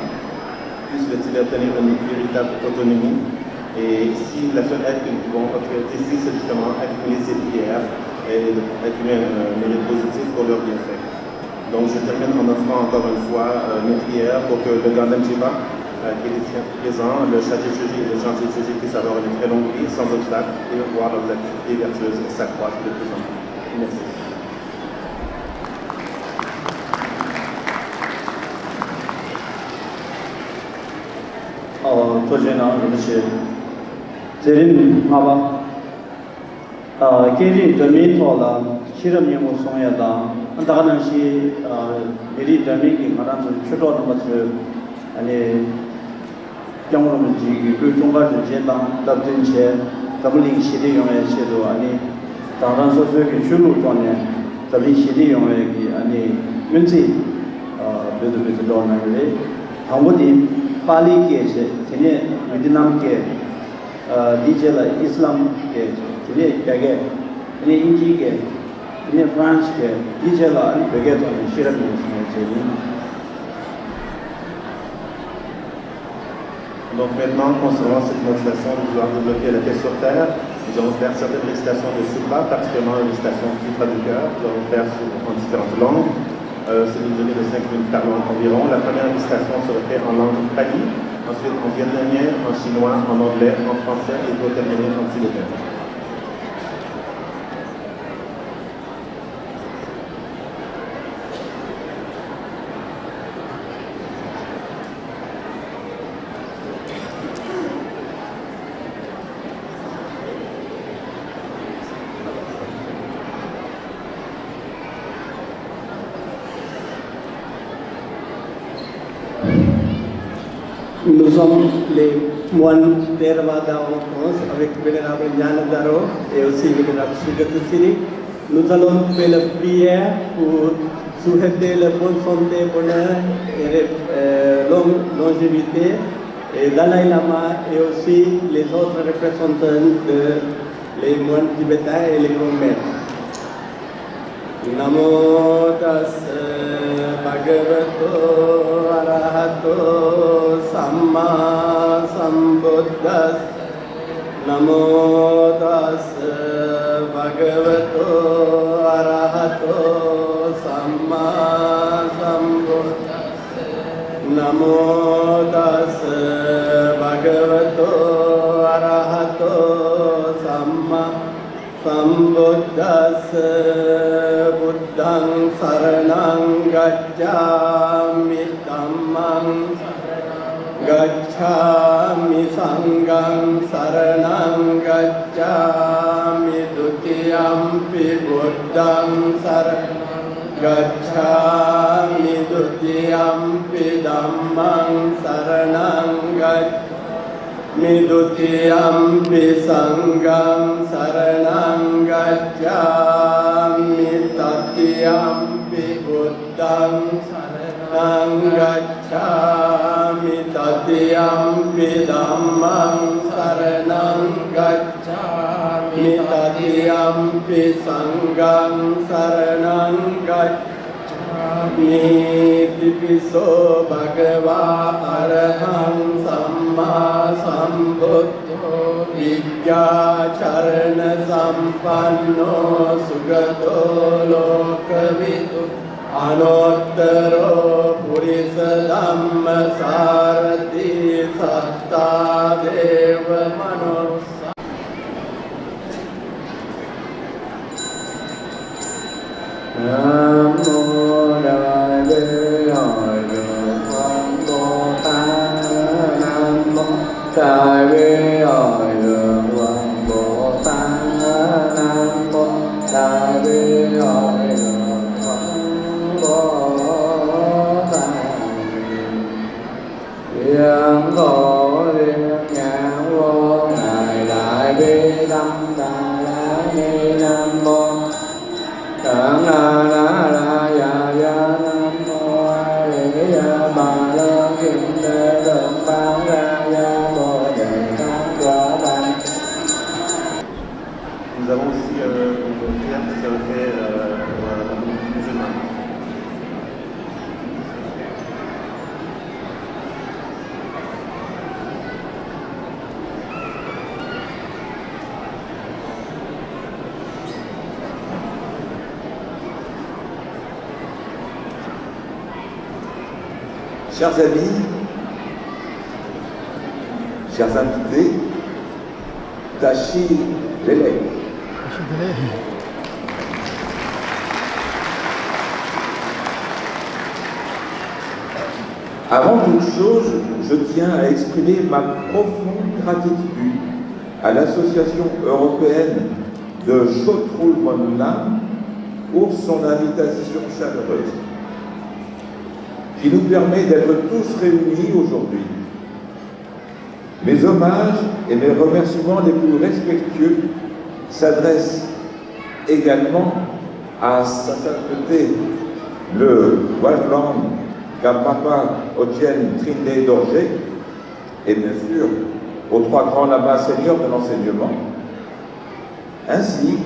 Puisse le Tibet obtenir une véritable autonomie. Et si la seule aide que nous pouvons offrir d'ici, c'est justement accumuler ces prières et accumuler un mérite positif pour leur bienfait. Donc je termine en offrant encore une fois euh, mes prières pour que le Gandam Jiba, euh, qui est ici présent, le Shakti Chuji et le Shanti Chuji puissent avoir une très longue vie sans obstacle et voir leurs activités vertueuses s'accroître de plus en plus. Merci. ཨོ། ཐུགས་རྗེ་གནང་། རིན་པོ་ཆེ། མཛད་རིམ་ལྔ་པ། ཨ། སྐད་རིགས་འདྲ་མིན་ཐོག་ལ་ཤེས་རབ་སྙན་མོ་གསུང་ཡ་དང་། ད་ག་ནང་བཞིན་ཨ། མི་རིགས་འདྲ་མིན་གྱི་ང་རང་ཚོའི་ཆོས་གྲོགས་རྣམ་པ་ཚོས་ཨ་ནི་སྐྱབས་མགོན་རིན་པོ་ཆེ་གི་སྐུའི་འཁྲུངས་སྐར་དུས་ཆེན་དང་སྟབས་བསྟུན་བྱས། འཛམ་བུ་གླིང་ཞི་བདེ་ཡོང་བའི་ཆེད་དུ་ཨ་ནི་རང་རང་སོ་སོའི་གི་ཆོས་ལུགས་ཐོག་ནས་འཛམ་གླིང་ཞི་བདེ་ཡོང་བའི་གི་ཨ་ནི་སྨོན་ཚིག་ཨ། འབུལ་དུ་འབུལ་དུ་འགྲོ་གནང་གི་རེད། དང་པོ་དེ་པཱ་ལིའི་སྐད་བྱས། དེ་ནས་ཝི་ཏི་ནམ་སྐད། ཨ། དེའི་རྗེས་ལ་ཨི་སི་ལམ་སྐད། དེ་ནས་རྒྱ་སྐད། དེ་ནས་དབྱིན་ཇིའི་སྐད། དེ་ནས་ཧྥ་རན་སི་སྐད། དེའི་རྗེས་ལ་ཨ་ནི་བོད་སྐད་ཐོག་ནས་ཤེས་རབ་སྙན་མོ་གསུང་ཡ་བྱས་ཡིན། Donc maintenant, concernant cette méditation, nous allons développer la paix sur terre. Nous allons faire certaines récitations de sutras, particulièrement une récitation sutra du cœur. Nous allons faire sous- en différentes langues. Euh, c'est une durée de cinq minutes par langue environ. La première récitation sera faite en langue pali, ensuite en vietnamien, en chinois, en anglais, en français et pour terminer en tibétain. Nous sommes les moines Theravada en France avec Vénérable Nyanadharo et aussi Vénérable Sugatasiri. Nous allons faire la prière pour souhaiter la bonne santé, bonheur et euh, longue longévité et Dalai Lama et aussi les autres représentants de les moines tibétains et les grands maîtres. Namo tassa bhagavato arahato sammāsambuddhassa. Namo tassa bhagavato arahato sammāsambuddhassa. Namo tassa bhagavato arahato sammāsambuddhassa. Buddhaṃ saraṇaṃ gacchāmi. Dhammaṃ saraṇaṃ gacchāmi. Saṅghaṃ saraṇaṃ gacchāmi. Dutiyampi buddhaṃ saraṇaṃ gacchāmi. Dutiyampi dhammaṃ saraṇaṃ gacchāmi. Dutiyampi saṅghaṃ saraṇaṃ gacchāmi. Tatiyampi buddhaṃ saraṇaṃ gacchāmi. Tatiyampi dhammaṃ saraṇaṃ gacchāmi. Tatiyampi saṅghaṃ saraṇaṃ gacchāmi. Itipi so bhagavā arahaṃ sammāsambuddho vijjācaraṇasampanno sugato lokavidū anuttaro purisadammasārathi satthā devamanussā Chers amis, chers invités, Tashi Delek. Avant toute chose, je tiens à exprimer ma profonde gratitude à l'Association européenne de Chotrul Monnam pour son invitation chaleureuse, qui nous permet d'être tous réunis aujourd'hui. Mes hommages et mes remerciements les plus respectueux s'adressent également à Sa Sainteté le Wajrang Karmapa Ojien Trinde Dorje et bien sûr aux trois grands lamas seigneurs de l'enseignement, ainsi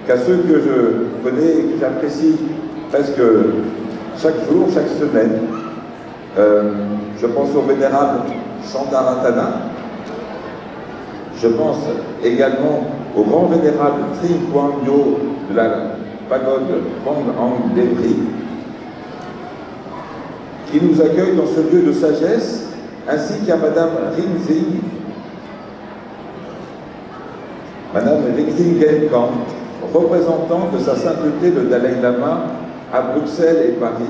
qu'à ceux que je connais et que j'apprécie presque chaque jour, chaque semaine. Euh, je pense au vénérable Chandaratana. Je pense également au grand vénérable Tri Kuan Yo de la pagode Wang Ang d'Evry, qui nous accueille dans ce lieu de sagesse, ainsi qu'à Madame Rinzing, Madame Rinzing Genkan, représentante de Sa Sainteté le Dalai Lama à Bruxelles et Paris.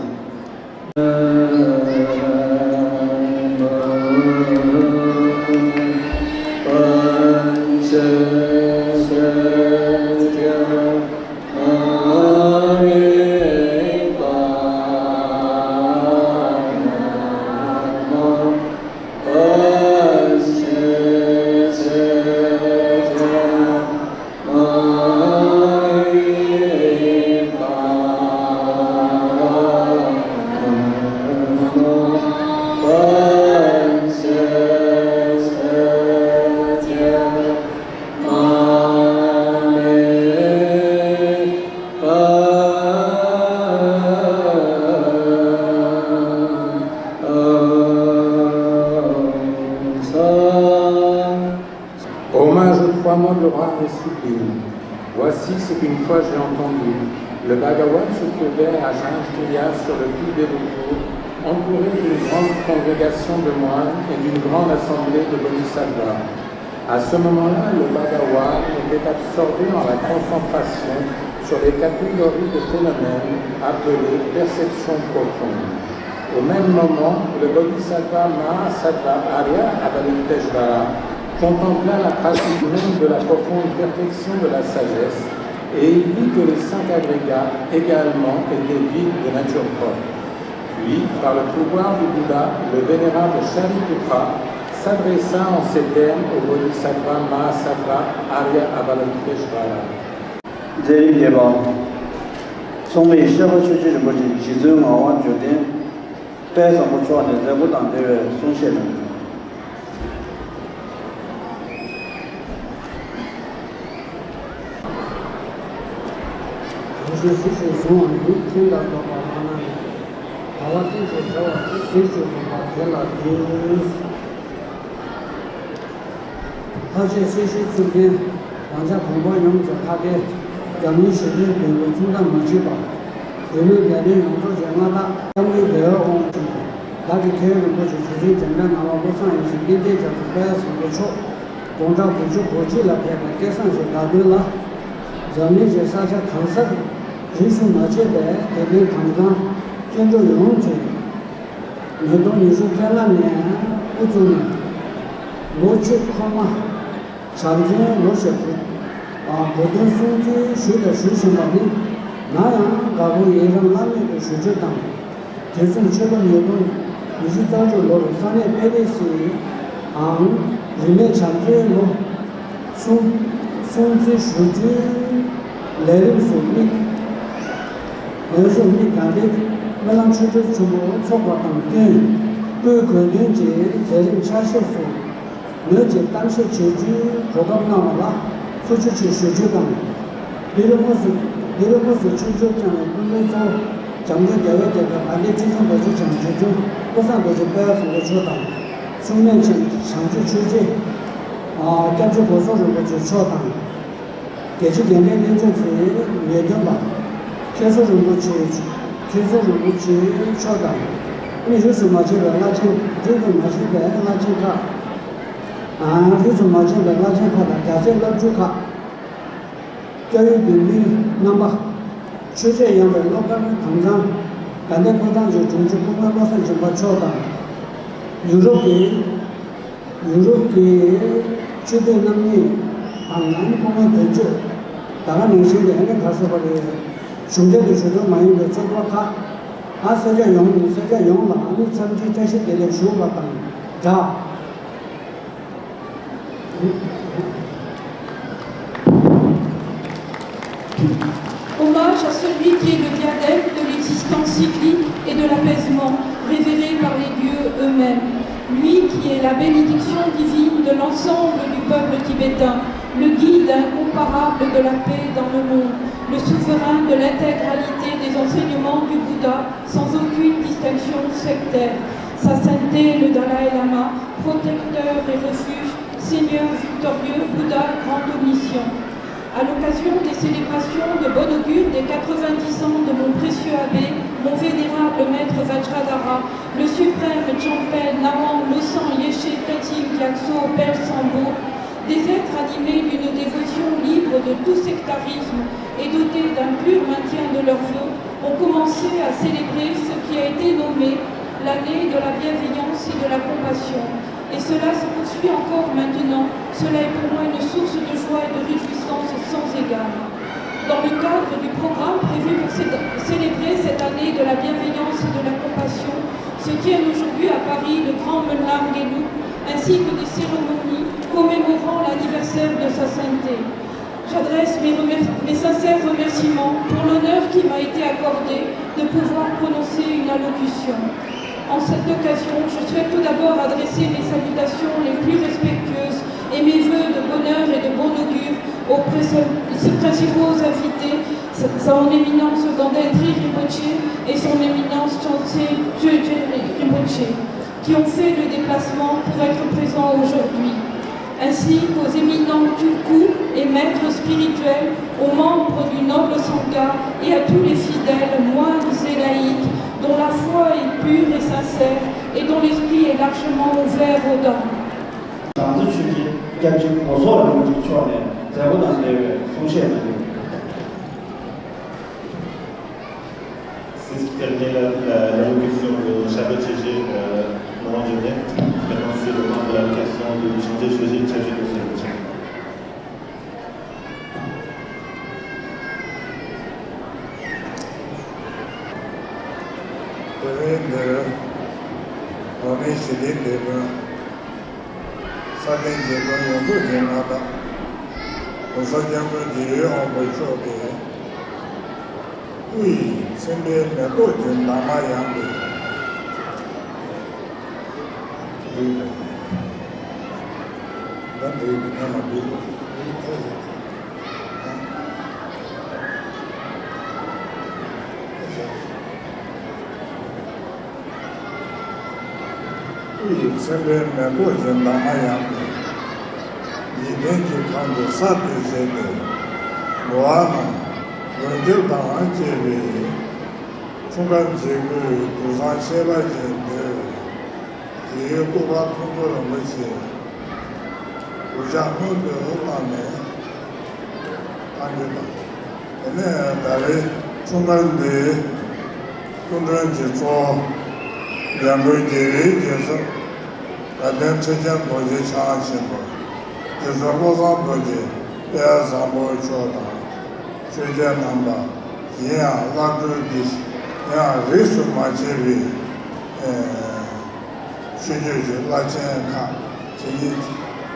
Hommage aux trois mots de l'orare est sublime. Voici ce qu'une fois j'ai entendu. Le Bhagavad se trouvait à Jaintia sur le puits des vautours, entouré d'une grande congrégation de moines et d'une grande assemblée de bodhisattvas. À ce moment-là, le Bhagavad était absorbé dans la concentration sur les catégories de phénomènes appelées perception profonde. Au même moment, le bodhisattva Mahasattva Arya Avalokiteshvara contempla la pratique même de la profonde perfection de la sagesse et il vit que les cinq agrégats également étaient vides de nature propre. Puis, par le pouvoir du Bouddha, le vénérable Shariputra s'adressa en ces termes au bodhisattva Mahasattva Arya Avalokiteshvara. མཛད་རིམ་རྒྱས་པ། མཚུངས་མེད་ཤེས་རབ་ཆོས་རྗེ་རིན་པོ་ཆེ་རྗེ་བཙུན་ངག་དབང་འབྱོར་ལྡན་དཔལ་བཟང་པོ་མཆོག་ནས་མཛད་སྒོ་དང་འབྲེལ་བའི་གསུང་བཤད་གནང་། གང་ཞིག་སྲིད་ཞིའི་གཟུངས་སྔགས་ཀྱིས། ཁེངས་དང་བཟློག་པ་བླ་ན་མེད། ཟླ་བ་སྟེང་དུ་བྱ་བ་ཆེ། ཟིལ་གྱིས་གནོན་པ་དེ་ལ་འདུད། ལྷར་བཅས་སྲིད་ཞིའི་ཚུལ་ཁྲིམས་རང་ཅག་གོང་འཕེལ་ཡོངས་ཀྱི་ལྷ་སྐལ། འཛམ་གླིང་ཞི་བདེའི་དོན་དུ་མཚུངས་ཟླ་མ་མཆིས་པ། འོད་སྨོན་རྒྱལ་བསྟན་ཡོངས་རྫོགས་ཅན་མངའ་བདག་སྐྱབས་མགོན་རྒྱལ་བའི་དབང་ཕྱུག་བདག་གི་མཁྱེན་ཡོན་རིན་པོ་ཆེ་རྗེ་བཙུན་འཇམ་དཔལ་ངག་དབང་ཀུན་བཟང་ཡེ་ཤེས་ཀུན་གཏེར་རྒྱ་མཚོ་དཔལ་བཟང་པོ་མཆོག་དགུང་གྲངས་དགུ་བཅུ་གོ་གཅིག་ལ་ཕེབས་པའི་སྐལ་བཟང་ཞིག་བདག་མདུན་ལ། འཛམ་གླིང་གི་ས་ཆ་གང་སར་རིས་སུ་མ་ཆད་པའི་དད་ལྡན་དམ་གཙང་སྐྱེ་འགྲོ་ཡོངས་ཀྱི་ཉིས་སྟོང་ཉི་ཤུ་རྩ་ལྔ་ནས་དབུ་བཙུགས་ནས་ལོ་གཅིག་འཁོར་མ་བྱམས་བརྩེའི་ལོ་ཞེས་གོ་གོ་སྟོན་སྲུང་བརྩི་ཞུས་དང་ཞུ་བཞིན་པ་ནི། ནམ་ཡང་དགའ་པོ་ཡི་རང་བླ་མེད་དུ་ཞུ་རྒྱུ་དང་། དེ་མཚུངས་ཕྱི་ལོ་ཉིས་སྟོང་ཉི་ཤུ་རྩ་དྲུག་ལོར་ས་གནས་པེ་རི་སིའམ་རིས་མེད་བྱམས་བརྩེའི་ལོ་སྲུང་སྲུང་བརྩི་ཞུ་རྒྱུའི་ལས་རིམ་སུ་དམིགས། ལས་སུ་དམིགས། དགའ་ལྡན་སྨོན་ལམ་ཆོ་འཕྲུལ་ཆེན་པོ་འཚོགས་པ་དང་བསྟུན། སྐུའི་དགོངས་དོན་གྱི་མཛད་རིམ་ཆ་ཤས་སུ། ངོས་ཀྱིས་གཏམ་བཤད་བྱེད་རྒྱུའི་གོ་སྐབས་གནང་བ་ལ་ཐུགས་རྗེ་ཆེ་ཞུ་རྒྱུ་དང་། འདི་རུ་དངོས་སུ་འདི་རུ་དངོས་སུ་ཆིབས་བསྒྱུར་བསྐྱངས་པའི་སྐུ་མགྲོན་གཙོ་བོ་འཇམ་མགོན་རྒྱལ་བའི་དེད་དཔོན་དགའ་ལྡན་ཁྲི་སྲོང་རྡོ་རྗེ་འཆང་རྗེ་བཙུན་ཀུན་བཟང་རྡོ་རྗེ་དཔལ་བཟང་པོ་མཆོག་དང་། མཚུངས་མེད་ཆེན་བྱང་ཆུབ་ཆོས་རྗེ་སྐྱབས་རྗེ་སྒོ་གསུམ་རིན་པོ་ཆེ་མཆོག་དང་། རྒྱལ་སྤྱིའི་དགེ་ལྡན་བསྟན་སྐྱོང་ཚོའི་ངེས་སྟོན་པ་མཁན་ཟུར་རིན་པོ་ཆེ་མཁན་ཟུར་རིན་པོ་ཆེ་མཆོག་དང་། ནི་རིས་སུ་མ་ཆད་པའི་བླ་ཆེན། རིས་སུ་མ་ཆད་པའི་བླ་ཆེན་ཁག་ཨ། རིས་སུ་མ་ཆད་པའི་བླ་ཆེན་ཁག་དང་རྒྱལ་སྲས་བླ་སྤྲུལ་ཁག་སྐྱབས་ཡུལ་དགེ་འདུན་རྣམ་པ། ཆོས་རྗེ་ཡངས་པའི་བློ་དཀར་དྭངས་གཙང་། དགའ་ལྡན་ཕོ་བྲང་གི་དྲུང་ཆེ་སྐུ་ངོ་བློ་བཟང་སྦྱིན་པ་མཆོག་དང་། ཡུ་རོབ་ཀྱི་ཡུ་རོབ་ཀྱི་ཆོས་སྡེ་རྣམ་གཉིས་དང་། ཨ་ནི་སྐུ་ངོ་དོན་གཅོད། ད་ག་ནང་བཞིན་གྱི་ཨ་ནི་ག་ཟེར་བ་རེད། གཞུང་འབྲེལ་དང་གཞུང་འབྲེལ་མ་ཡིན་པའི་ཚོགས་པ་ཁག་ཨ། སེར་སྐྱ་ཡོངས། སེར་སྐྱ་ཡོངས་ལ་ཨ་ནི་འཚམས་འདྲིའི་བཀྲ་ཤིས་བདེ་ལེགས་ཞུ་བ་དང་སྦྲགས། Hommage à celui qui est le diadème de l'existence cyclique et de l'apaisement, révéré par les dieux eux-mêmes. Lui qui est la bénédiction divine de l'ensemble du peuple tibétain, le guide incomparable de la paix dans le monde, le souverain de l'intégralité des enseignements du Bouddha, sans aucune distinction sectaire. Sa sainteté, le Dalaï Lama, protecteur et refuge, Seigneur victorieux, Bouddha, grand omniscient. À l'occasion des célébrations de bon augure des quatre-vingt-dix ans de mon précieux abbé, mon vénérable maître Vajradhara, le suprême Changpa Nawang Losang Yeshe Tedim Gyatso Père Sambo, des êtres animés d'une dévotion libre de tout sectarisme et dotés d'un pur maintien de leurs vœux, ont commencé à célébrer ce qui a été nommé l'année de la bienveillance et de la compassion. Et cela se poursuit encore maintenant. Cela est pour moi une source de joie et de réjouissance sans égale. Dans le cadre du programme prévu pour cé-, célébrer cette année de la bienveillance et de la compassion, se tiennent aujourd'hui à Paris le grand Menlam Gelug, ainsi que des cérémonies commémorant l'anniversaire de sa sainteté. J'adresse mes remer-, mes sincères remerciements pour l'honneur qui m'a été accordé de pouvoir prononcer une allocution. En cette occasion, je souhaite tout d'abord adresser mes salutations les plus respectueuses et mes vœux de bonheur et de bon augure aux pré-, principaux invités, Son Éminence Ganden Tri Rinpoche et Son Éminence Changse Gyögyel Rinpoche, qui ont fait le déplacement pour être présents aujourd'hui, ainsi qu'aux éminents tulkus et maîtres spirituels, aux membres du noble Sangha et à tous les fidèles, moines et laïcs, dont la foi est pure et sincère et dont l'esprit est largement ouvert aux dons. བྱང་རྩེ་ཆོས་རྗེ་སྐྱབས་རྗེ་སྒོ་ཟོག་རིན་པོ་ཆེ་མཆོག་ནས་མཛད་སྒོ་དང་འབྲེལ་བའི་གསུང་བཤད་གནང་རྒྱུ། C'est ce qui termine la, la, l'allocution de Changpa Gyögyel, euh, Nawang Gyögyel. Maintenant, c'est le temps de l'allocution du Changpa Gyögyel, Changpa Gyögyel. དེ་རིང་འདིར་འོག་མིན་ཞི་བདེའི་དེད་དཔོན། ས་སྟེང་རྒྱལ་ཀུན་ཡོངས་རྫོགས་ཀྱི་མངའ་བདག་༸གོང་ས་༸སྐྱབས་མགོན་རྒྱལ་བའི་དབང་པོ་མཆོག་གི་སྐུ་ཡི་མཚན་དཔེའི་མེ་ཏོག་གི་འདབ་མ་ཡངས་པའི་རིགས་ལ་འདི་རིགས་ཀྱི་ཉམས་ལ་འདུད་དོ། སྐུ་ཡི་མཚན་དཔེའི་མེ་ཏོག་གི་འདབ་མ་ཡངས་པའི། འཇིག་རྟེན་གྱི་ཁམས་འདི་གསར་དུ་བཞད་དེ། འགྲོ་བ་རྣམས་མགོན་སྐྱབས་དང་བཅས་པའི། འཁྲུངས་སྐར་མཛད་སྒོའི་དུས་བཟང་ཁྱད་པར་ཅན་འདིར། རྒྱལ་བའི་སྐུ་པར་མཐོང་གྲོལ་རིན་པོ་ཆེ་གུས་ཕྱག་སྔོན་དུ་བཏང་ནས་བཏང་རྒྱུ་དང་། དེ་ནས་ད་རེས་འཁྲུངས་སྐར་འདི་སྐུ་མགྲོན་གྱི་གཙོ་འཇམ་མགོན་རྒྱལ་བའི་རྒྱལ་ཚབ་དགའ་ལྡན་ཁྲི་ཆེན་རྡོ་རྗེ་འཆང་ཆེན་པོ་རྒྱལ་ཚབ་བློ་བཟང་རྡོ་རྗེ་དཔལ་བཟང་པོ་མཆོག་དང་། ཆོས་རྒྱལ་རྣམ་པ། གཞན་ཡང་བླ་སྤྲུལ་འདི་ཡང་རིས་སུ་མ་ཆད་པའི་ཆོས་བརྒྱུད་ཀྱི་བླ་ཆེན་ཁག་ཇི་སྙེད་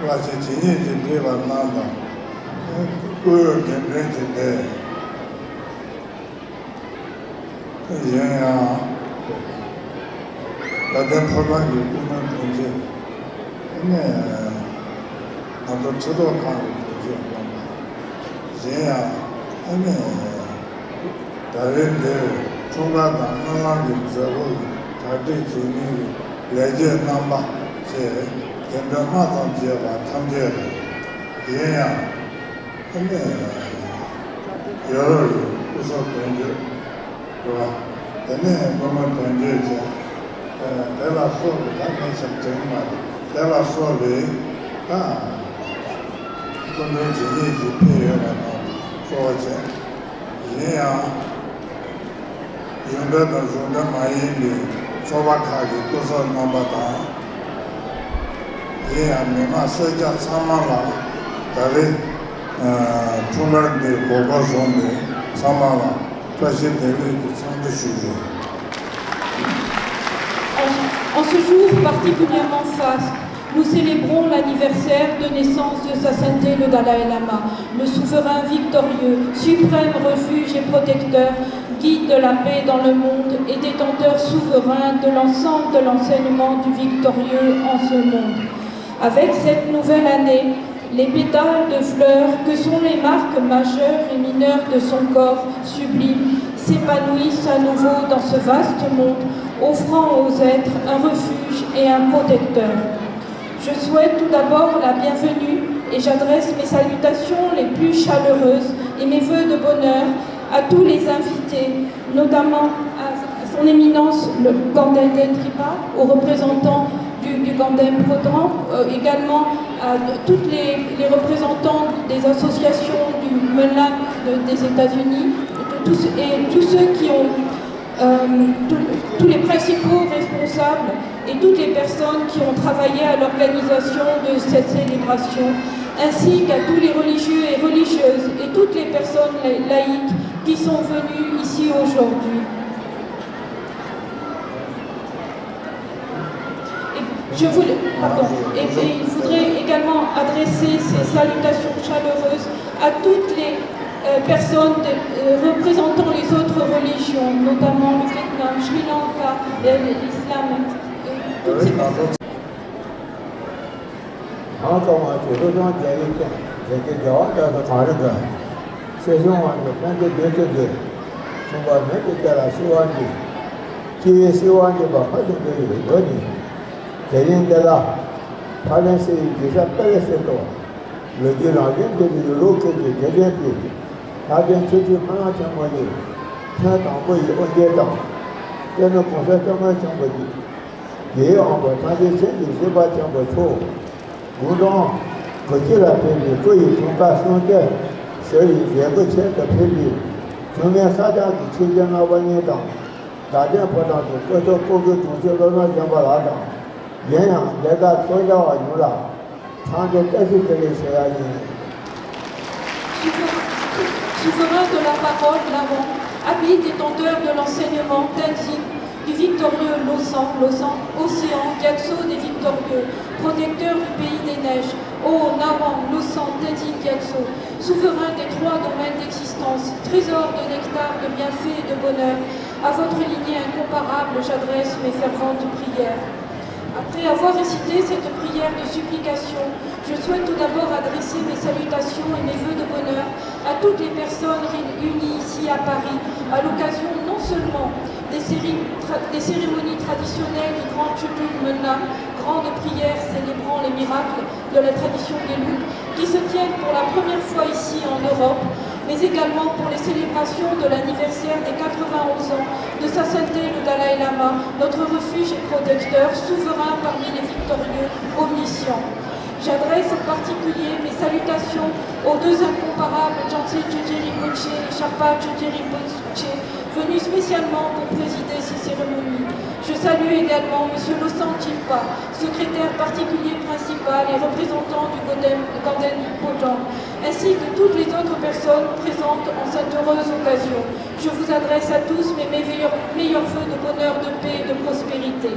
བླ་ཆེན་ཇི་སྙེད་ཅིག་བགྲེས་པ་རྣམས་དང་། སྐུའི་དགེ་འདུན་གྱི་སྡེ། གཞན་ཡང་དགའ་ལྡན་ཕོ་བྲང་གི་སྐུ་མགྲོན་དྲུང་ཆེ། ཨ་ནི་ང་ཚོ་ཁྲི་ཐོག་ཁང་གི་དྲུང་ཆེ་དཔོན་པོ། གཞན་ཡང་ཨ་ནི་ད་རེས་འདིར་འཁྲུངས་སྐར་དང་སྨོན་ལམ་གྱི་མཛད་སྒོ་གྲ་སྒྲིག་བྱེད་མཁན་གྱི་ལས་བྱེད་རྣམ་པ་བཅས་དགེ་འདུན་དམངས་དང་བཅས་པ་ཐམས་ཅད་ལ། གཞན་ཡང་ཨ་ནི་ཡོ་རོབ་ཀྱི་སྐུ་ཚབ་དོན་གཅོད། རེད་བ། དེ་ནས་སྐུ་ངོ་དོན་གཅོད་བྱས། ད་ སོགས་ཀྱི་ད་ངས་ཆ་དྲན་མ་རེད། དེ་ལ་སོགས་པའི་ད་སྐུ་མགྲོན་རྗེས་ཉིད་ཀྱིས་ཕེབས་ཡོད་པ་དང་གཙོ་བོ་བྱས། གཞན་ཡང་གཞུང་འབྲེལ་དང་གཞུང་འབྲེལ་མ་ཡིན་པའི་ཚོགས་པ་ཁག་གི་སྐུ་ཚབ་རྣམ་པ་དང་། གཞན་ཡང་མི་མང་སེར་སྐྱ་ཚང་མ་ལ་ད་རེས་འཁྲུངས་སྐར་འདིའི་གོ་སྐབས་བཟུང་སྟེ་ཚང་མ་ལ་བཀྲ་ཤིས་བདེ་ལེགས་ཀྱི་འཚམས་འདྲི་ཞུ་རྒྱུ། En, en ce jour particulièrement faste, nous célébrons l'anniversaire de naissance de Sa Sainteté le Dalai Lama, le souverain victorieux, suprême refuge et protecteur, guide de la paix dans le monde et détenteur souverain de l'ensemble de l'enseignement du victorieux en ce monde. Avec cette nouvelle année, les pétales de fleurs que sont les marques majeures et mineures de son corps sublime s'épanouissent à nouveau dans ce vaste monde, offrant aux êtres un refuge et un protecteur. Je souhaite tout d'abord la bienvenue et j'adresse mes salutations les plus chaleureuses et mes vœux de bonheur à tous les invités, notamment à son éminence le Ganden Dentripa, aux représentants du, du Ganden Potram, euh, également à toutes les, les représentants des associations du Menlam de- des États-Unis, de tous- et tous ceux qui ont, euh, tous- tous les principaux responsables et toutes les personnes qui ont travaillé à l'organisation de cette célébration, ainsi qu'à tous les religieux et religieuses et toutes les personnes la- laïques qui sont venus ici aujourd'hui. Et je voulais, pardon, et, et il voudrait également adresser ces salutations chaleureuses à toutes les euh, personnes de- euh, représentant les autres religions, notamment le Vietnam, Sri Lanka, euh, l'islam, euh, toutes ces personnes. གང་གང་བ་ཅིག་བློ་སྦྱོང་རྒྱལ་བའི་སྟེང་། རྒྱལ་གྱི་རྒྱལ་བ་རྒྱ་མཚོ་གངས་རི་དགོན། སྲིད་གཞུང་དབང་གི་དཔལ་འབྱོར་བདུད་རྩི་རྒྱུད། མཚུངས་པ་མེད་པའི་སྐད་ལ་བསིལ་བ་འདི། སྤྱི་བོའི་བསིལ་བ་འདི་བ་ཕ་དུ་འགྲོ་བའི་སྒོ་ནས། དེ་རིང་འདི་ལ་ཕ་རན་སི་ཡི་གཞིས་ཆགས་པེ་རི་སི་དུ་ལོ་རྒྱུས་རང་བཞིན་ལྡན་པའི་ཡུ་རོབ་ཁུལ་གྱི་དགེ་ལྡན་པའི་ལྷ་ལྡན་ཆོས་བརྒྱུད་ཕ་ཡང་ཆེན་མོ་ཡི་ཐེངས་དང་པོ་ཡི་དབུ་འབྱེད་དང་། སྤྱི་ནོར་གོང་ས་སྐྱབས་མགོན་ཆེན་པོ་ཡི་རྒྱལ་བའི་དབང་པོ་ཐམས་ཅད་མཁྱེན་ཅིང་གཟིགས་པ་ཆེན་པོ་མཆོག་དགུང་གྲངས་དགུ་བཅུ་ལ་ཕེབས་པའི་སྐུ་ཡི་འཁྲུངས་སྐར་གསུང་བཤད་ཞུ་ཡི་མཛད་སྒོ་ཆེད་དུ་ཕེབས་པའི་བྱུང་མིན་ས་སྐྱ་གི་ཆོས་བརྒྱུད་རྣམ་པ་གཉིས་དང་། དགའ་ལྡན་ཕོ་བྲང་གི་སྐུ་ཚབ་སྐུ་སྒེར་དྲུང་ཆེ་བློ་བཟང་སྦྱིན་པ་ལགས་དང་། གཞན་ཡང་ལས་ཀ་ཚོགས་བཅར་བ་ཡོངས་ལ་འཚམས་འདྲི་བཀྲ་ཤིས་བདེ་ལེགས་ཞུ་ཡ་ཡིན། Souverain de la parole, Nawan, habile détenteur de l'enseignement, Tenzin, du victorieux Losang, Losang, océan, Gyatso des victorieux, protecteur du pays des neiges, ô Nawan, Losang, Tenzin, Gyatso, souverain des trois domaines d'existence, trésor de nectar, de bienfaits et de bonheur, à votre lignée incomparable, j'adresse mes ferventes prières. Après avoir récité cette prière de supplication, je souhaite tout d'abord adresser mes salutations et mes vœux de bonheur à toutes les personnes réunies ici à Paris, à l'occasion non seulement des, céri- tra- des cérémonies traditionnelles du grand Chökyi Mönlam, grande prière célébrant les miracles de la tradition gelug, qui se tiennent pour la première fois ici en Europe, mais également pour les célébrations de l'anniversaire des quatre-vingt-onze ans de Sa Sainteté le Dalai Lama, notre refuge et protecteur, souverain parmi les victorieux, omniscient. J'adresse en particulier mes salutations aux deux incomparables Gyaltsuen Chökyi Rinpoche et Sherpa Chökyi Rinpoche, venus spécialement pour présider ces cérémonies. Je salue également Monsieur Losang Jinpa, secrétaire particulier principal et représentant du Ganden, Ganden Potram, ainsi que toutes les autres personnes présentes en cette heureuse occasion. Je vous adresse à tous mes meilleurs, meilleurs vœux de bonheur, de paix et de prospérité.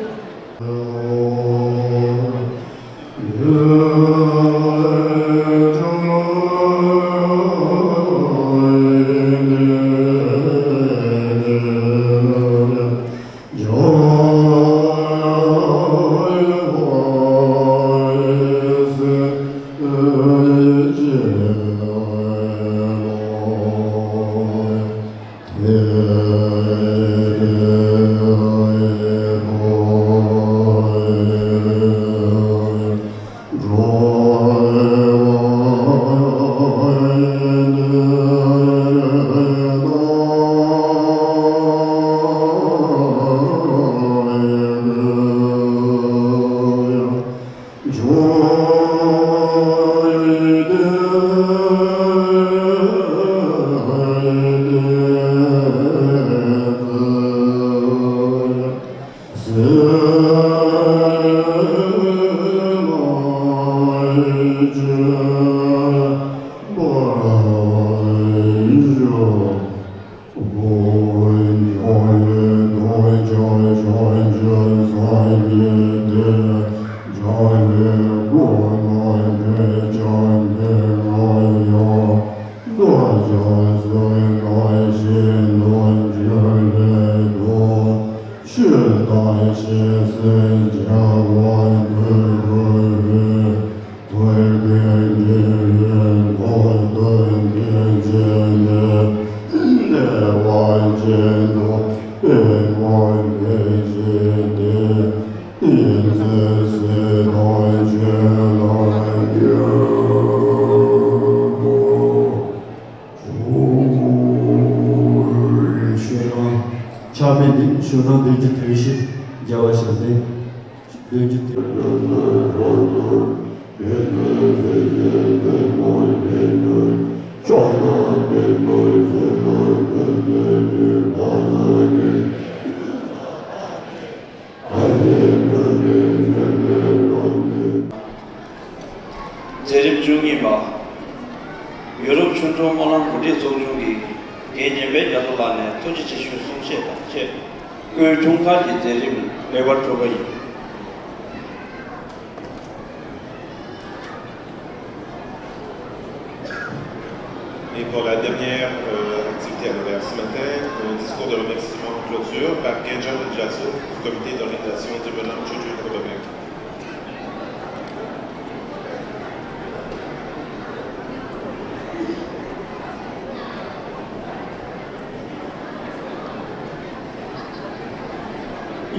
ཕྱག་དཔེ་འདི་ཞུ་སྣང་འདོན་རྒྱུ་དོན་བཞི། རྒྱལ་བ་ཞབས་བརྟན། འདོན་རྒྱུ་དོན། མཛད་རིམ་བཅུ་གཉིས་པ། ཡུ་རོབ་ཆོ་འཕྲུལ་སྨོན་ལམ་གོ་སྒྲིག་ཚོགས་ཆུང་གིས་རྒན་ཉན་པའི་རྒྱ་མཚོ་ལགས་ནས་ཐུགས་རྗེ་ཆེ་ཞུའི་གསུང་བཤད་དང་བཅས། སྐུའི་འཁྲུངས་སྐར་གྱི་མཛད་རིམ་ལེགས་པར་གྲུབ་པ་ཡིན། Et pour la dernière euh, activité à l'honneur ce matin, un discours de remerciement en clôture par Genjan Injatsu du comité d'organisation du Bonhomme Chuchu Kotobe.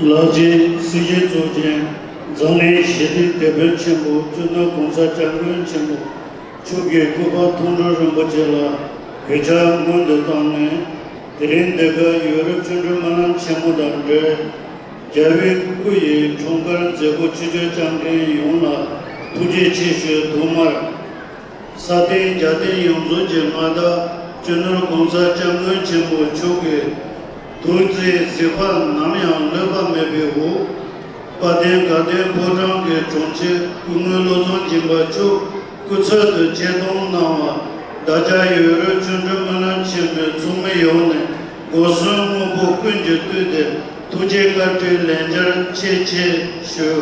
ལགས་ཀྱི་སྲིད་སྤྱི་གཙོ་མཁན་འཛམ་གླིང་ཞི་བདེའི་དེད་དཔོན་ཆེན་པོ་སྤྱི་ནོར་༸གོང་ས་༸སྐྱབས་མགོན་ཆེན་པོ་མཆོག་གི་སྐུ་པར་མཐོང་གྲོལ་རིན་པོ་ཆེ་ལ་གུས་ཕྱག་སྔོན་དུ་བཏང་ནས། དེ་རིང་འདི་ག་ཡུ་རོབ་ཆོ་འཕྲུལ་སྨོན་ལམ་ཆེན་མོ་དང་འབྲེལ། རྒྱལ་བའི་སྐུ་ཡི་འཁྲུངས་སྐར་མཛད་སྒོ་ཆིབས་བསྒྱུར་བསྐྱངས་མཁན་ཡོངས་ལ་ཐུགས་རྗེ་ཆེ་ཞུ། ཐོག་མར་ས་སྟེང་རྒྱལ་བསྟན་ཡོངས་རྫོགས་ཀྱི་མངའ་བདག་སྤྱི་ནོར་༸གོང་ས་༸སྐྱབས་མགོན་ཆེན་པོ་མཆོག་གི་ཐུགས་བརྩེའི་གཟིགས་པ་ནམ་ཡང་ལྷོད་པ་མེད་པའི་འོག་དཔལ་ལྡན་དགའ་ལྡན་ཕོ་བྲང་གི་དྲུང་ཆེ་སྐུ་ངོ་བློ་བཟང་སྦྱིན་པ་མཆོག་སྐུ་ཚབ་ཏུ་ཆེད་གཏོང་གནང་བ། བདག་ཅག་ཡུ་རོབ་ཆོ་འཕྲུལ་སྨོན་ལམ་ཆེན་མོའི་ཚོགས་མི་ཡོངས་ནས་སྒོ་གསུམ་དངོས་པོ་ཀུན་གྱིས་བཏུད་དེ་ཐུགས་རྗེ་བཀའ་དྲིན་ལན་བརྒྱར་ཆེ་ཆེ་ཞུ།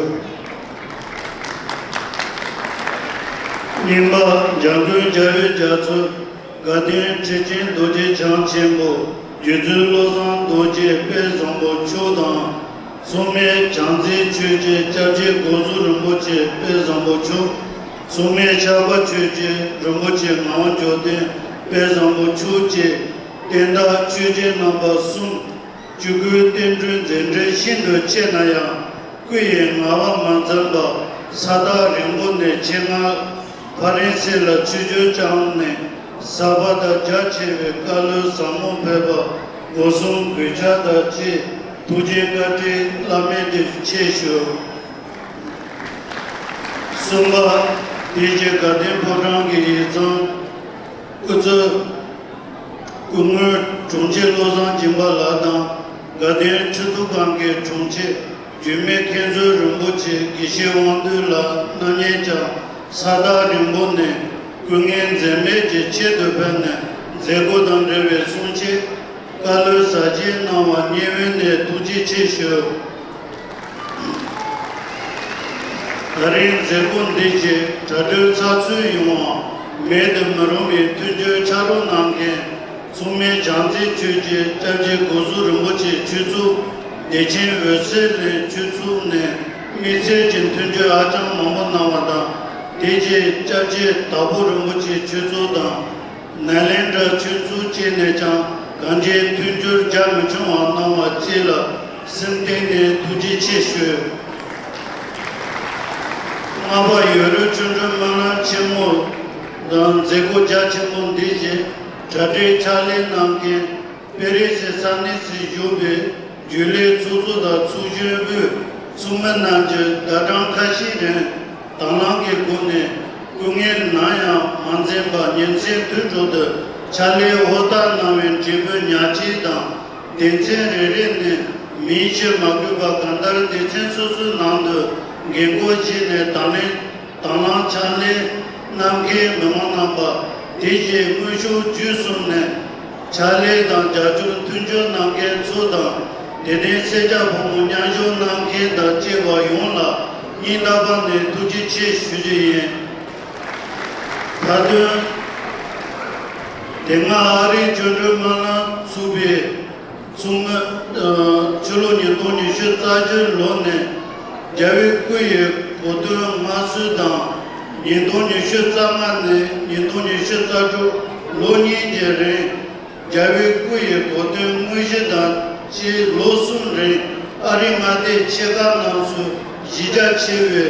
རྙིང་པ་འཇམ་མགོན་རྒྱལ་བའི་རྒྱ་མཚོ། དགའ་ལྡན་ཁྲི་ཆེན་རྡོ་རྗེ་འཆང་ཆེན་པོ། རྗེ་བཙུན་བློ་བཟང་རྡོ་རྗེ་དཔལ་བཟང་པོ་མཆོག་དང་། ཚོགས་མི་བྱང་རྩེ་ཆོས་རྗེ་སྐྱབས་རྗེ་སྒོ་ཟོར་རིན་པོ་ཆེ་དཔལ་བཟང་པོ་མཆོག་ཚོགས་མི་ཕྱག་དཔའ་ཆོས་རྗེ་རིན་པོ་ཆེ་ངག་དབང་འབྱོར་ལྡན་དཔལ་བཟང་པོ་མཆོག་བཅས། བསྟན་བདག་ཆོས་རྗེ་རྣམ་པ་གསུམ། སྤྱི་སྒོས་བསྟན་འགྲོའི་མཛད་འཕྲིན་ཤིན་ཏུ་ཆེ་ན་ཡང་། སྐུ་ཡི་ངལ་བ་མ་འཛེམས་པར་ས་ཐག་རིང་པོ་ནས་ཆེད་མངགས་ཕ་རན་སི་ལ་ཆིབས་བསྒྱུར་བསྐྱངས་ནས་གཟབ་པ་དང་རྒྱ་ཆེ་བའི་བཀའ་སློབ་ཟབ་མོ་ཕེབས་པར་སྒོ་གསུམ་གུས་ཕྱག་དང་བཅས་ཐུགས་རྗེ་བཀའ་དྲིན་བླ་མེད་དུ་ཆེ་ཞུ། གསུམ་པ། དེ་རྗེས་དགའ་ལྡན་ཕོ་བྲང་གི་ཡིག་ཚང་སྐུ་ཚབ། སྐུ་ངོ་དྲུང་ཆེ་བློ་བཟང་སྦྱིན་པ་ལགས་དང་དགའ་ལྡན་ཁྲི་ཐོག་ཁང་གི་དྲུང་ཆེ་འགྱུར་མེད་མཁན་ཟུར་རིན་པོ་ཆེ་དགེ་བཤེས་དབང་འདུས་ལགས་རྣམ་གཉིས་ཀྱང་ས་ཐག་རིང་པོ་ནས་སྐུ་ངལ་འཛེམས་མེད་ཀྱི་ཆེད་དུ་ཕེབས་ནས་མཛད་སྒོ་དང་འབྲེལ་བའི་གསུང་ཆོས་བཀའ་སློབ་ཟབ་རྒྱས་གནང་བར་སྙིང་དབུས་ནས་ཐུགས་རྗེ་ཆེ་ཞུ། ད་རིང་མཛད་སྒོ་འདི་བཞིན་གྲ་སྒྲིག་ཚགས་ཚུད་ཡོང་བར་མེད་དུ་མི་རུང་བའི་མཐུན་འགྱུར་ཕྱག་རོགས་གནང་མཁན་ཚོགས་མི་བྱང་རྩེ་ཆོས་རྗེ་སྐྱབས་རྗེ་སྒོ་ཟོར་རིན་པོ་ཆེ་ཆོས་ཚོགས་བདེ་ཆེན་འོད་གསལ་གླིང་ཆོས་ཚོགས་ནས་དམིགས་བསལ་གྱི་མཐུན་འགྱུར་ཧ་ཅང་མང་པོ་གནང་བ་དང་། དེ་རྗེས་སྐྱབས་རྗེ་དྭགས་པོ་རིན་པོ་ཆེ་ཆོས་ཚོགས་དང་། ནཱ་ལེནྡྲ་ཆོས་ཚོགས་བཅས་ནས་ཀྱང་གང་ཅིའི་མཐུན་འགྱུར་རྒྱ་མི་ཆུང་བ་གནང་བ་བཅས་ལ་སེམས་གཏིང་ནས་ཐུགས་རྗེ་ཆེ་ཞུ། ལྔ་པ། ཡུ་རོབ་ཆོ་འཕྲུལ་སྨོན་ལམ་ཆེན་མོ་དང་མཛད་སྒོ་རྒྱ་ཆེན་པོ་འདི་བཞིན་གྲ་སྒྲིག་ཕྱག་ལས་གནང་མཁན་པེ་རི་སི་ས་གནས་སུ་བཞུགས་པའི་རྒྱུན་ལས་ཚོགས་གཙོ་དང་ཚོགས་གཞོན་དབུས་ཚོགས་མི་རྣམས་ཀྱིས་ཟླ་གྲངས་ཁ་ཤས་རིང་དང་བླངས་ཀྱི་སྒོ་ནས་སྐུ་ངལ་ནམ་ཡང་མ་འཛེམས་པར་ཉིན་མཚན་དུས་དྲུག་ཏུ་ཕྱག་ལས་ཧུར་ཐག་གནང་བའི་འབྲས་བུ་ཉག་གཅིག་དང་། སྡེ་ཚན་རེ་རེ་ནས་ མིང་ཤོད་མ་དགོས་པ་གང་ལྟར་སྡེ་ཚན་སོ་སོའི་ནང་དུ་འགན་འཁུར་བཞེས་ནས་དང་ལེན་དང་བླངས་ཕྱག་ལས་གནང་མཁན་མི་མང་རྣམ་པ། དེ་བཞིན་དངོས་ཤུགས་བརྒྱུད་གསུམ་ནས་ཕྱག་ལས་དང་རྒྱབ་སྐྱོར་མཐུན་འགྱུར་གནང་མཁན་ཚོ་དང་། དེ་ནས་སེར་སྐྱ་ཕོ་མོ་མཉམ་ཞུགས་གནང་མཁན་དང་བཅས་པ་ཡོངས་ལ་སྙིང་ཐག་པ་ནས་ཐུགས་རྗེ་ཆེ་ཞུ་རྒྱུ་ཡིན། མཐའ་དོན། དེ་སྔ་ཨ་རིའི་བཅིངས་འགྲོལ་དམག་ལ་ཚུད་པའི་ཚུགས་མི། ཕྱི་ལོ་ཉིས་སྟོང་ཉི་ཤུ་རྩ་བརྒྱད་ལོ་ནས་རྒྱལ་བའི་སྐུ་ཡི་གོ་སྟོན་སྔར་སྲོལ་དང་། ཉིས་སྟོང་ཉི་ཤུ་རྩ་ལྔ་ནས་ཉིས་སྟོང་ཉི་ཤུ་རྩ་དྲུག་ལོ་གཉིས་ཀྱི་རིང་། རྒྱལ་བའི་སྐུ་ཡི་གོ་སྟོན་དངོས་གཞི་དང་བཅས་ལོ་གསུམ་རིང་ཨ་རིའི་མངའ་སྡེ་ཆེ་ཁག་རྣམས་སུ་གཞི་རྒྱ་ཆེ་བའི་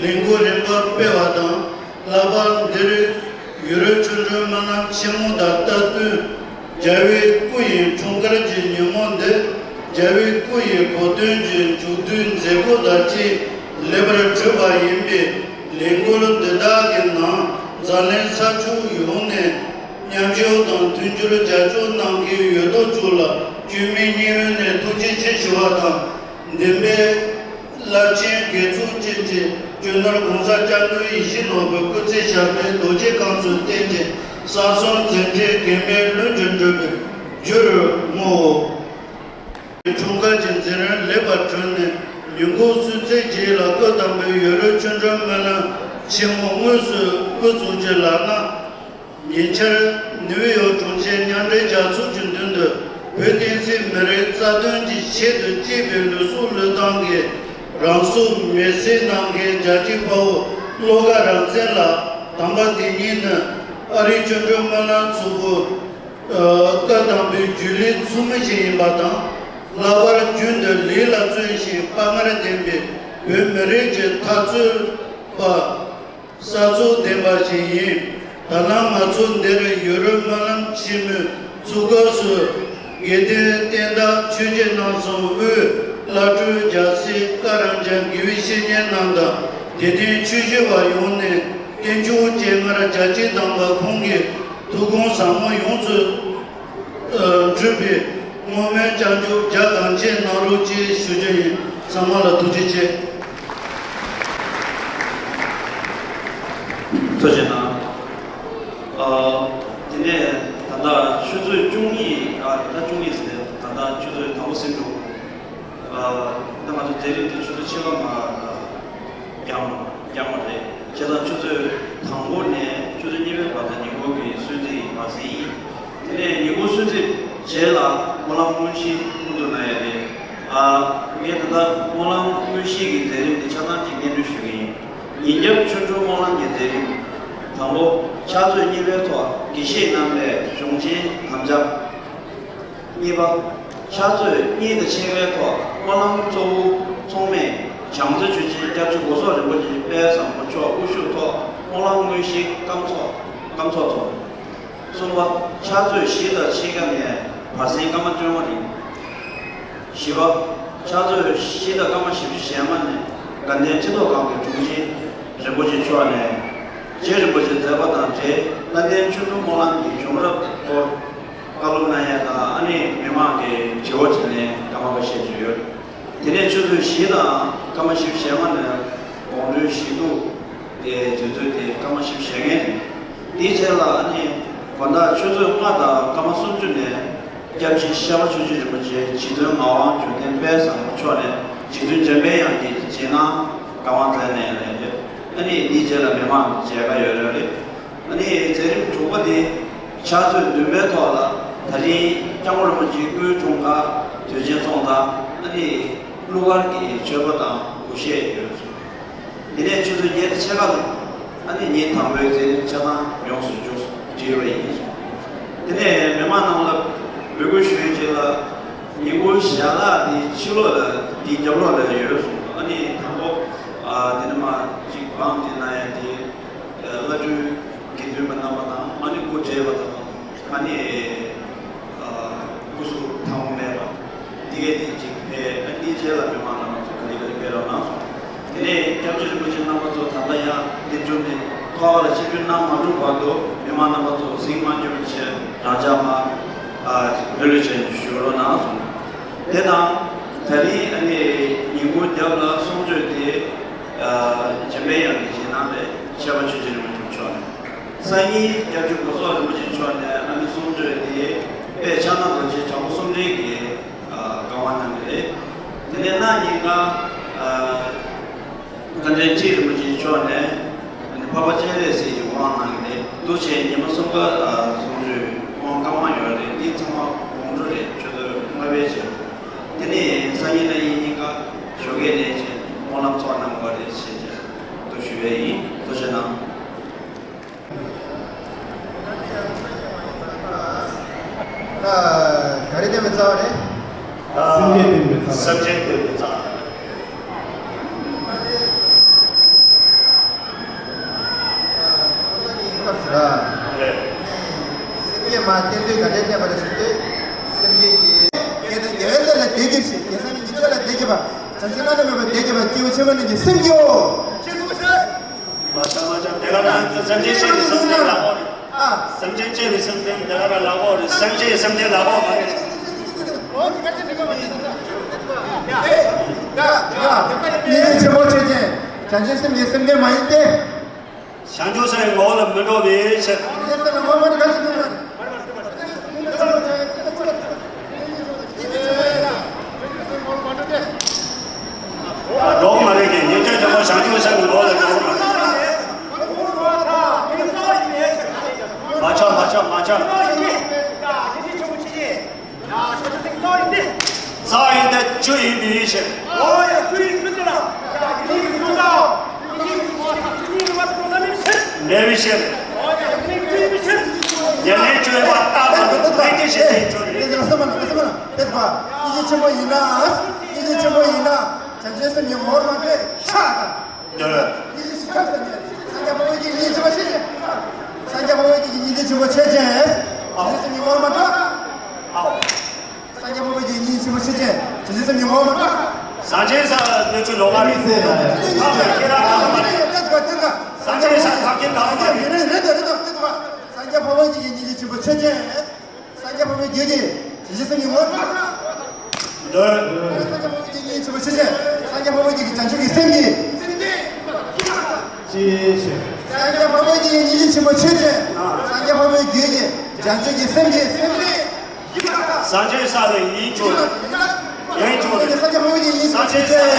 ལས་འགུལ་རིམ་པ་སྤེལ་བ་དང་། ལྷག་པར་འདིར་ཡུ་རོབ་བཅིངས་འགྲོལ་དམག་ལམ་ཆེན་མོ་དང་སྟབས་བསྟུན། རྒྱལ་བའི་སྐུ་ཡི་འཁྲུངས་སྐར་གྱི་ཉིན་མོ་འདི་རྒྱལ་བའི་སྐུ་ཡི་གོ་སྟོན་གྱི་མཇུག་བསྡུའི་མཛད་སྒོ་དང་བཅས་ལེགས་པར་གྲུབ་པ་ཡིན་པས། ལས་འགུལ་འདི་དག་གི་ནང་འཛམ་གླིང་ས་ཕྱོགས་ཡོངས་ནས་མཉམ་ཞུགས་དང་མཐུན་འགྱུར་རྒྱབ་སྐྱོར་གནང་མཁན་ཡོད་དོ་ཅོག་ལ་སྐྱོན་མེད་སྙིང་དབུས་ནས་ཐུགས་རྗེ་ཆེ་ཞུ་བ་དང་། འདི་འབད་རླབས་ཆེན་དགེ་ཚོགས་ཅན་གྱི་སྤྱི་ནོར་༸གོང་ས་༸སྐྱབས་མགོན་ཡིད་བཞིན་ནོར་བུ་སྐུ་ཚེ་ཞབས་པད་རྡོ་རྗེ་རྐང་མཛོད་བརྟན་ཅིང་གསང་གསུམ་འཛིན་བྲལ་གེགས་མེད་ལྷུན་གྱིས་གྲུབ་པའི་རྒྱུར་བསྔོའོ། འཁྲུངས་སྐར་གྱི་མཛད་རིམ་ལེགས་པར་གྲུབ་ནས། ཉིན་གུང་གསོལ་ཚིགས་རྗེས་ལ་སྐུ་དམ་པའི་ཡུ་རོབ་བཅིངས་འགྲོལ་དམག་ལམ་ཆེན་མོ་དངོས་སུ་དབུ་འཛུགས་ཀྱི་ལག་ན། ཉེ་ཆར་ནིའུ་ཡོག་གྲོང་ཁྱེར་མཉམ་འབྲེལ་རྒྱལ་ཚོགས་ཀྱི་མདུན་དུ་བོད་བསྟན་སྲིད་མི་རིགས་རྩ་དོན་གྱི་ཆེད་དུ་གཅེས་པའི་ལུས་སྲོག་བློས་བཏང་གིས་རང་སྲོག་མེར་སྲེག་གནང་མཁན་རྒྱལ་གཅེས་དཔའ་བོ་བློ་དགའ་རབ་བརྩེགས་ལགས་དམ་པ་དེ་ཉིད་ནི་ཨ་རིའི་བཅིངས་འགྲོལ་དམག་ལམ་ཚོགས་པའི་བཀའ་དམ་པའི་རྒྱུན་ལས་ཚོགས་མི་ཞིག་ཡིན་པ་དང་། ལྷག་པར་རྒྱུན་དུ་ལས་ལ་བརྩོན་ཞིང་དཔའ་ངར་ལྡན་པའི་བོད་མི་རིགས་ཀྱི་འཐབ་རྩོད་པ། ས་ཚོགས་ལྡན་པ་ཞིག་ཡིན། ད་ལམ་ང་ཚོ་འདིར་ཡུ་རོབ་དམག་ལམ་ཆེན་མོའི་ཚུགས་སྐབས་སུ། དགེ་ལྡན་བསྟན་བདག་ཆོས་རྗེ་རྣམ་གསུམ་དབུས་བླ་སྤྲུལ་རྒྱལ་སྲས་བཀའ་རབ་འབྱམས་དགེ་བའི་བཤེས་གཉེན་རྣམས་དང་། དད་ལྡན་ཆོས་ཞུ་བ་ཡོངས་ནས་རྟེན་མཆོག་སྤྱན་སྔར་རྒྱལ་གཅེས་དམ་པ་ཁོང་གི་ཐུགས་དགོངས་ཟབ་མོ་ཡོངས་སུ་འགྲུབ་པའི་བསྔོ་སྨོན་བསྐྱར་མཇུག་རྒྱ་གང་ཆེ་གནང་རོགས་ཞེས་ཞུ་རྒྱུ་ཡིན། ཚང་མ་ལ་ཐུགས་རྗེ་ཆེ། ཐུགས་རྗེ་གནང་། ཨ། དེ་ནས་ད་ལྟ་ཆུ་ཚོད་བཅུ་གཉིས། ཨ། ད་བཅུ་གཉིས་ཟེར། ད་ལྟ་ཆུ་ཚོད་དང་པོ་ཟིན་འགྲོ། ཨ། ད་ང་ཚོ་མཛད་རིམ་དེ་ཆུ་ཚོད་ཕྱེད་ཀ་མ་རྒྱང་རྒྱང་བ་རེད། བྱས་ཙང་ཆུ་ཚོད་དང་པོ་ནས་ཆུ་ཚོད་གཉིས་པའི་བར་དུ་ཉིན་གུང་གི་གསོལ་ཚིགས་ཡིན་པ་ཟིན་ཡིན། དེ་ནས་ཉིན་གུང་གསོལ་ཚིགས་རྗེས་ལ་སྨོན་ལམ་དངོས་གཞི་སྐུ་མདུན་གནང་ཡ་རེད། ཨ། ངས་ད་ལྟ་སྨོན་ལམ་དངོས་གཞི་གི་མཛད་རིམ་དེ་ཆ་ཚང་ཅིག་སྙན་སྒྲོན་ཞུ་གི་ཡིན། ཉིན་རྒྱབ་ཆོ་འཕྲུལ་སྨོན་ལམ་གྱི་མཛད་རིམ། དང་པོ། ཕྱག་ཚོད་གཉིས་པའི་ཐོག་དགེ་བཤེས་རྣམ་པས་གཞུང་ཆེན་དམ་བཅའ། གཉིས་པ། ཕྱག་ཚོད་གཉིས་དང་ཕྱེད་ཀའི་ཐོག་སྨོན་ལམ་གཙོ་བོ་ཚོགས་མི་བྱང་རྩེ་ཆོས་རྗེ་སྐྱབས་རྗེ་སྒོ་སོག་རིན་པོ་ཆེ་དཔལ་བཟང་པོ་མཆོག་དབུ་བཞུགས་ཐོག་སྨོན་ལམ་དངོས་གཞི་སྐར་ཚོགས་སྐར་ཚོགས་ཚོགས། གསུམ་པ། ཕྱག་ཚོད་བཞི་དང་ཕྱེད་ཀ་ནས་བར་གསེང་སྐར་མ་བཅོ་ལྔ་རིང་། བཞི་པ། ཕྱག་ཚོད་བཞི་དང་སྐར་མ་བཞི་བཅུ་ཞེ་ལྔ་ནས་དགའ་ལྡན་སྤྱི་ཚོགས་ཁང་གི་དྲུང་ཆེ་རིན་པོ་ཆེ་མཆོག་ནས་རྗེ་རིན་པོ་ཆེའི་མཛད་པ་དང་འབྲེལ་ལྷ་ལྡན་ཆོ་འཕྲུལ་སྨོན་ལམ་གྱི་བྱུང་རབས་སྐོར་བཀའ་སློབ་གནང་ཡས་དང་། ཨ་ནི་མི་མང་གི་དྲི་བ་དྲིས་ལན་སྐར་མ་ཁ་ཤས་ཅིག་ཡོད། དེ་ནས་ཆུ་ཚོད་བཞི་དང་སྐར་མ་བཞི་བཅུ་ཞེ་ལྔ་ནས་དགོང་དྲོའི་བཞི་གྲོགས་དེ་དུས་ཚོད་དེ་སྐར་མ་བཞི་བཅུ་ཞེ་ལྔ་རེད། དེའི་རྗེས་ལ་ཨ་ནི་དགོང་དག་ཆུ་ཚོད་ལྔ་དང་སྐར་མ་སུམ་ཅུ་ནས་སྐྱབས་རྗེ་ཤེས་རབ་ཆོས་རྗེ་རིན་པོ་ཆེ་རྗེ་བཙུན་ངག་དབང་འབྱུང་ལྡན་དཔལ་བཟང་པོ་མཆོག་ནས་རྗེ་བཙུན་འཇམ་པའི་དབྱངས་ཀྱི་རྗེས་གནང་བཀའ་དབང་སྩལ་གནང་ཡ་རེད། ཨ་ནི་དེའི་རྗེས་ལ་མི་མང་མཇལ་ཁ་ཡོད་རེད། ཨ་ནི་མཛད་རིམ་དྲུག་པ་དེ་ཕྱག་ཚོད་བདུན་པའི་ཐོག་ལ་ད་རིང་སྐྱབས་མགོན་རིན་པོ་ཆེའི་སྐུའི་འཁྲུངས་སྐར་དུས་ཆེན་སྲུང་ཐང་། ཨ་ནི་གླུ་གར་གྱི་མཆོད་པ་དང་འབུལ་བཞེས་ཡོད། དེ་ནས་ཆུ་ཚོད་བརྒྱད་དང་ཕྱེད་ཀ་ལ་ཨ་ནི་ཉིན་དང་པོའི་མཛད་རིམ་ཆ་ཚང་ཡོངས་སུ་མཇུག་སྒྲིལ་བ་ཡིན། དེ་ནས་མི་མང་རྣམས་ལ་འབོད་སྐུལ་ཞུ་ཡུལ་ཅིག་ལ། ཉིན་གུང་ཞལ་ལག་དེ་ཕྱི་ལོགས་ལ་དེའི་རྒྱབ་ལོགས་ལ་ཡོད་གསུངས། ཨ་ནི་དང་པོ་ཨ་དེ་ནས་མར་ཅིག་བང་དེ་གནང་ཡ་དེ་བླ་སྤྲུལ་དགེ་འདུན་པ་རྣམ་པ་དང་། ཨ་ནི་སྐུ་བགྲེས་པ་དང་། ཨ་ནི་ཨ་སྐུ་གཟུགས་ཐང་པོ་མེད་པ་དེ་གས་དེ་ཅིག་ཕེབས། ཨ་ནི་རྗེས་ལ་མི་མང་རྣམ་པ་ཚོ་ག་ལེ་ག་ལེ་ཕེབས་རོགས་གནང་གསུངས། དེ་ནས་སྐྱབས་རྗེ་རིན་པོ་ཆེ་རྣམ་པ་ཚོ་ད་ལྟ་ཡང་འདིར་འབྱོར་ནས་ཐོག་ཁ་ལ་ཆིབས་བསྒྱུར་གནང་མ་ཐུབ་བར་དུ་མི་མང་རྣམ་པ་ཚོ་ཟིང་མ་སྐྱོན་པ་བྱས་རང་འཇགས་མར་ཨ་འབོད་སྐུལ་བྱས་ནས་བཞུགས་རོགས་གནང་གསུངས། དེ་དང་ ད་རིང་ཨ་ནི་ཉིན་གུང་རྒྱབ་ལ་གསུང་ཆོས་དེ། ཨ། འཇམ་པའི་དབྱངས་ཀྱི་རྗེས་གནང་ལས་ཆེ་བ་ཆོས་རྗེ་རིན་པོ་ཆེ་མཆོག་ནས། སང་ཉིན་སྐྱབས་རྗེ་གོང་ས་རིན་པོ་ཆེ་མཆོག་ནས་ཨ་ནི་གསུང་ཆོས་དེ་དཔལ་ཕྱག་ན་རྡོ་རྗེ་དྲག་པོ་གསུམ་འདྲེན་གྱི་བཀའ་དབང་གནང་གི་རེད། དེ་ནས་གནངས་ཉིན་ཀ། ཨ། བཀའ་དྲིན་ཅན་རིན་པོ་ཆེ་མཆོག་ནས་འཕགས་པ་སྤྱན་རས་གཟིགས་ཀྱི་དབང་གནང་གི་རེད། འདུག་བྱས་ཉི་མ་གསུམ་ཀ་གསུང་ཆོས་དབང་བཀའ་དབང་ཡོད་རེད། འདི་ཚང་མ་དགོང་དྲོ་རེད། ཆུ་ཚོད་ལྔ་པའི་ཕྱིར། དེ་ནས་སང་ཉིན་གནངས་ཉིན་གཉིས་ཀ་ཞོགས་ཀས་ནས་བྱས་སྨོན་ལམ་ཚོགས་གནང་དགོས་རེད་ཞེས་བྱས་འདུག་ཞུ་བ་ཡིན། ཐུགས་རྗེ་གནང་། ད་ག་རེ་བསྟན་པའི་རྩ་བ་རེད། སེམས་བསྐྱེད་བསྟན་པའི་རྩ་བ། སེམས་བསྐྱེད་བསྟན་པའི་རྩ་བ། ཁོ་ན་གི་སྐབས་སུ་ར། རེད། སེམས་བསྐྱེད་མ་བསྟན་དུས་ག་འདྲའི་བསྟན་པ་རེད་ཟེར་དུས། སེམས་བསྐྱེད་ཀྱི། རྒྱལ་དང་རྒྱལ་བའི་ས་ལ་བདེ་གྱུར་ཅིང་། རྒྱལ་སྲས་ནི་ཉིད་ཀྱང་ལ་བདེ་གྱུར་པ། བྱང་ཆུབ་བླ་ན་མེད་པ་བདེ་གྱུར་པ་སྐྱེས་བུ་ཆེན་པོ་རྣམས་ཀྱི་སེམས་བསྐྱེད་དོ། མ་ཆགས་མ་ཆགས་དེ་ག་ན་སེམས་ཅན་གཅེས་པའི་སེམས་བསྟེན་ལ་འོ། ཨ། སེམས་ཅན་གཅེས་པའི་སེམས་བསྟེན་དེ་ག་ན་ལ་འོ་རེད། སེམས་ཅན་གྱི་སེམས་བསྟེན་ལ་འོ་མ་རེད། ཨོ་དེ་ག་ཚད་འགྲིག་ག་མ་རེད། ཡ། ཡ། ཉིད་ཀྱི་ཆེན་པོ་ཆོས་ཅན། བྱང་ཆུབ་སེམས་ཀྱི་སེམས་བསྟེན་མ་ཡིན་ཏེ། བྱང་ཆུབ་སེམས་ངོ་བོ་ལ་མི་འགྲོ་བའི་ཕྱིར། འགྲོ་གི་མ་རེད་ཀྱི། ཉིད་ཀྱི་ཆེན་པོ་བྱང་ཆུབ་སེམས་ངོ་བོ་ལ་འགྲོ་གི་མ་རེད། མ་ཆགས་མ་ཆགས་མ་ཆགས། རྩ་བ་ཡིན་ཏེ། རྩ་བ་ཡིན་ཏེ་བཅུ་ཡིན་པའི་ཕྱིར། ཨོ་ཡ། བཅུ་ཡིན་པའི་ཕྱིར་ལ། ཡ། ཉིད་ཀྱི་ཆེན་པོ་ཆོས་ཅན། ཉིད་ཀྱི་ཆེན་པོ་ཆོས་ཅན། མེད་པའི་ཕྱིར། ཨོ་ཡ། ཉིད་ཀྱི་ཆེན་པོ་ཆོས་ཅན། ཉེར་ལེན་བཅུ་ཡོད་པ་ལྟ་བུ་ལ་ལེགས་བཤད་ཤེས་བྱའི་ཆོས་ཉིད་ཀྱི་ཆེན་པོ་ཡིན་ན། ཉིད་ཀྱི་ཆེན་པོ་ཡིན་ན། བྱང་ཆུབ་སེམས་ཀྱི་ངོ་བོར་མ་འདྲེས་ཆགས་དང་། འདོད། སངས་རྒྱས་ཕ་བོང་ཁྱེད་ཉིད་ཀྱི་ཆེན་པོ་ཆོས་ཅན། སངས་རྒྱས་ཕ་བོང་ཁྱེད་ཀྱི་ཉིད་ཀྱི་ཆེན་པོ་ཆོས་ཅན། བྱང་ཆུབ་སེམས་ཀྱི་ངོ་བོར་མ་འདྲེས། ཨའོ། སངས་རྒྱས་ཕ་བོང་ཁྱེད་ཉིད་ཀྱི་ཆེན་པོ་ཆོས་ཅན། བྱང་ཆུབ་སེམས་ཀྱི་ངོ་བོར་མ་འདྲེས། སངས་རྒྱས་ས་ལ་གནོད་བྱེད་ལོག་པ་རེད། ཐབས་ལ་ཁྱེད་རང་ག་ལ་མ་རེད། སངས་རྒྱས་ས་ཐབས་ཁྱེད་ག་ལ་མ་རེད། རེད་རེད་རེད་རེད། སངས་རྒྱས་ཕ་བོང་ཁྱེད་ཀྱི་ཉིད་ཀྱི་ཆེན་པོ་ཆོས་ཅན། སངས་རྒྱས་ཕ་བོང་ཁྱེད་ཀྱི་བྱང་ཆུབ་སེམས་ཀྱི་ངོ་བོར་མ་འདྲེས། སངས་རྒྱས་ཕ་བོང་ཁྱེད་ཀྱི་ཉིད་ཀྱི་ཆེན་པོ་ཆོས་ཅན། སངས་རྒྱས་ཕ་བོང་ཁྱེད་ཀྱི་བྱང་ཆུབ་ཀྱི་སེམས་ཀྱི། ཅེས་ཞེས། སངས་རྒྱས་ཕ་བོང་ཁྱེད་ཀྱི་ཉིད་ཀྱི་ཆེན་པོ་ཆོས་ཅན། སངས་རྒྱས་ཕ་བོང་ཁྱེད་ཀྱི་བྱང་ཆུབ་ཀྱི་སེམས་ཀྱི་སེམས་ནི། སངས་རྒྱས་ས་ལ་ཡིན་ཆོག་ཡིན་ཆོག་རེད། སངས་རྒྱས་ཕ་བོང་ཁྱེད་ཀྱི་ཉིད་ཀྱི་ཆེན་པོ་ཆོས་ཅན།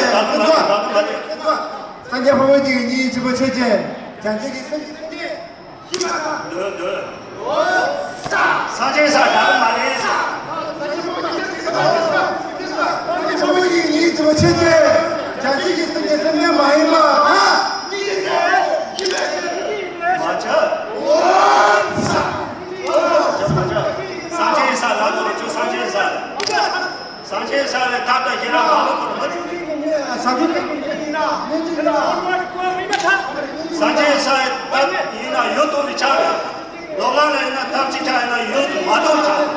སངས་རྒྱས་ཕ་བོང་ཁྱེད་ཀྱི་ཉིད་ཀྱི་ཆེན་པོ་ཆོས་ཅན། བྱང་ཆུབ་ཀྱི་སེམས་ཀྱི་སེམས་ནི། འདོད་འདོད། སངས་རྒྱས་ས་ག་ལ་མ་རེད། ཕ་བོང་ཁྱེད་ཀྱི་ཉིད་ཀྱི་ཆེན་པོ་ཆོས་ཅན། བྱང་ཆུབ་ཀྱི་སེམས་ཀྱི་སེམས་ནི་མ་ཡིན་པ། མ་ཆགས། སངས་རྒྱས་ས་ལ་ཚོགས་ཆུ་སངས་རྒྱས་ས། སངས་རྒྱས་ས་ལ་ཐབས་དང་ཤེས་རབ་མ་ལུས་པར་མ་བྱུང་། བྱང་ཆུབ་ཀྱི་སེམས་ཡིན་ན། ཡིན་གྱི་ན། སངས་རྒྱས་ས་ལ་ཐབས་ཡིན་ན་ཡུལ་དུ་མི་ཆགས་རེད། ལོག་ལམ་ལ་ཡིན་ན་ཐབས་ཅི་ཆགས་ཡིན་ན་ཡུལ་དུ་མ་གཏོགས་ཆགས།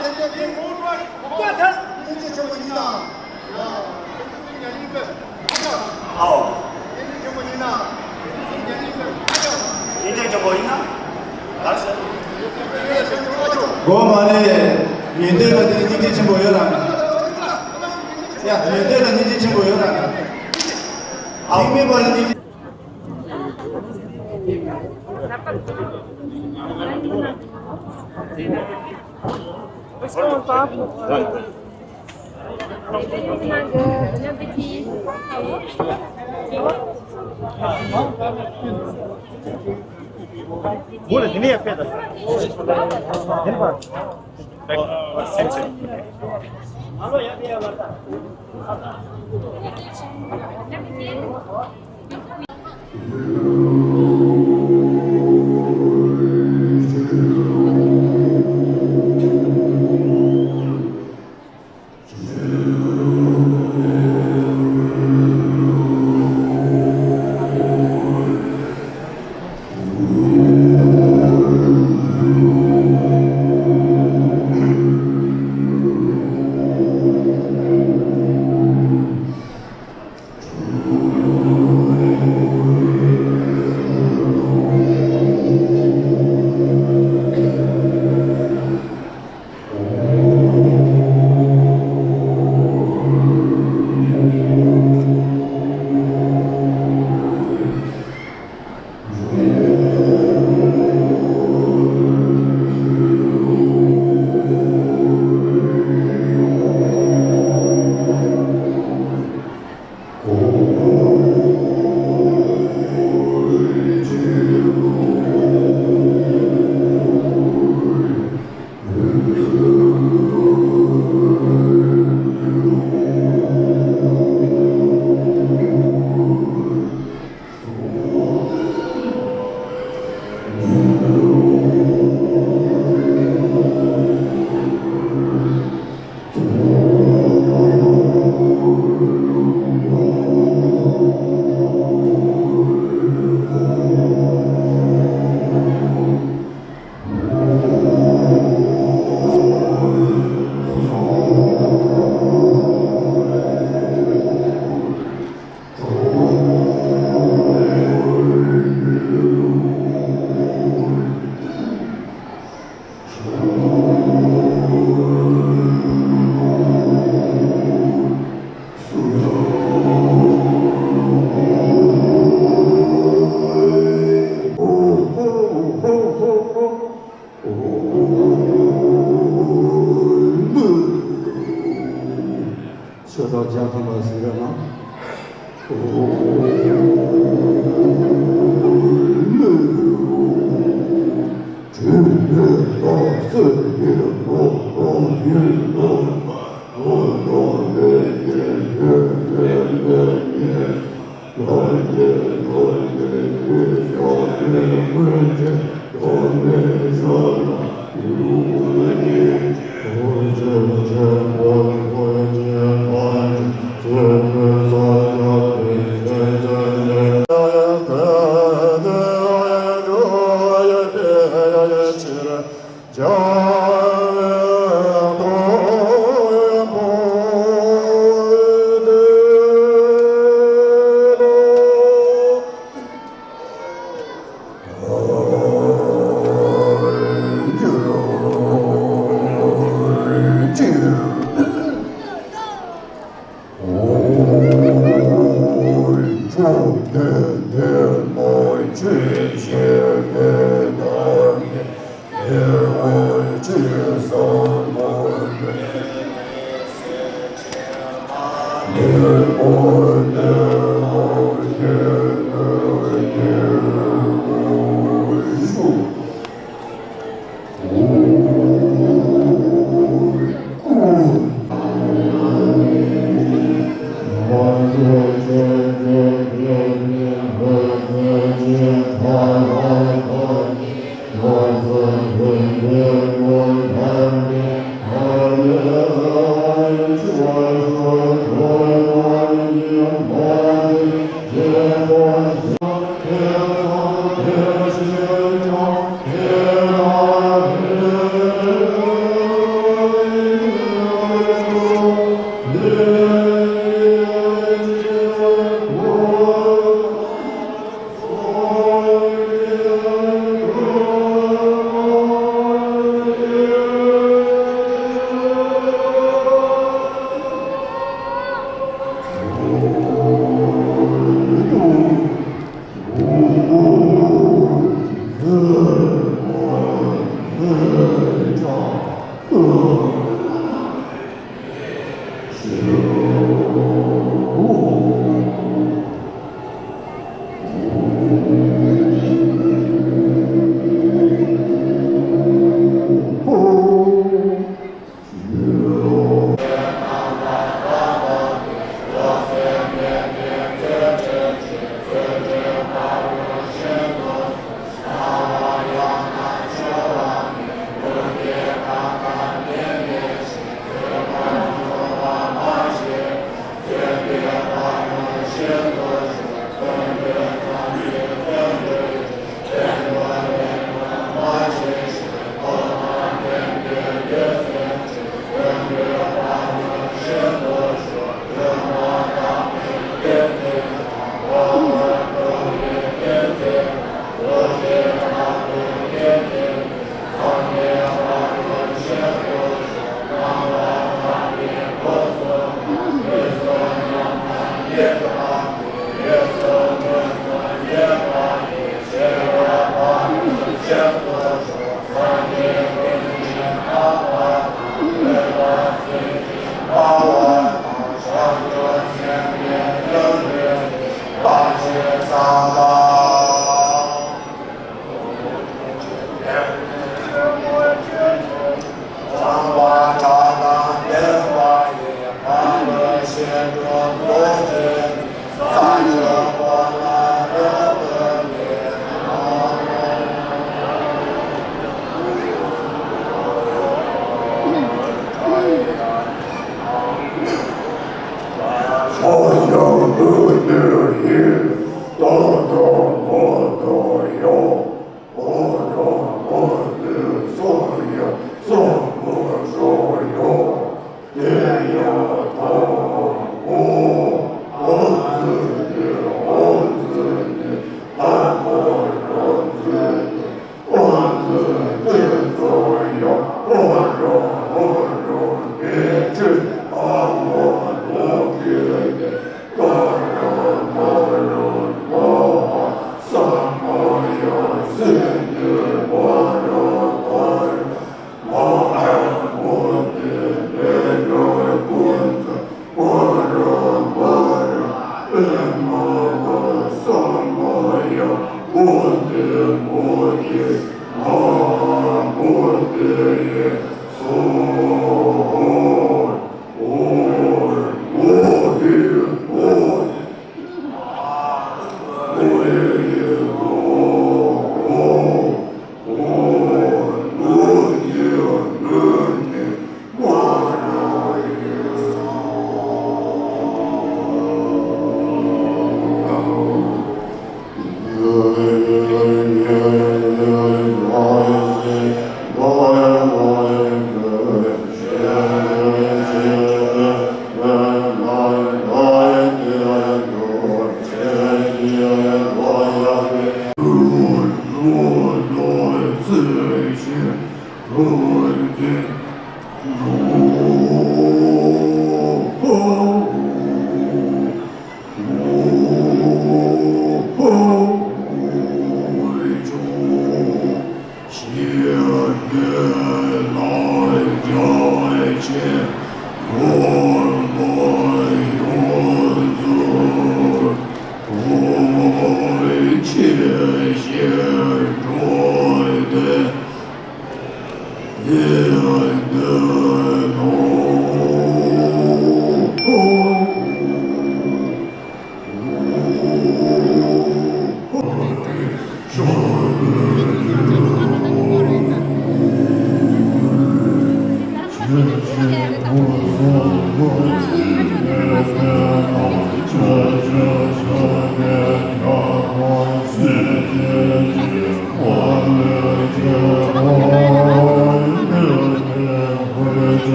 ཡིན་གྱི་ཆེན་པོ་ཡིན་ན། ཨའོ། ཡིན་གྱི་ཆེན་པོ་ཡིན་ན། ག་རེ་ཟེར། གོ་མ་རེད། ཡོན་ཏན་པ་དེ་ནི་སྙིང་རྗེ་ཆེན་པོ་ཡོད་ར། ཡ། ཡོན་ཏན་ལ་སྙིང་རྗེ་ཆེན་པོ་ཡོད་ར། ཨའོ། ཐེག་དམན་པ་ལ་སྙིང་རྗེ།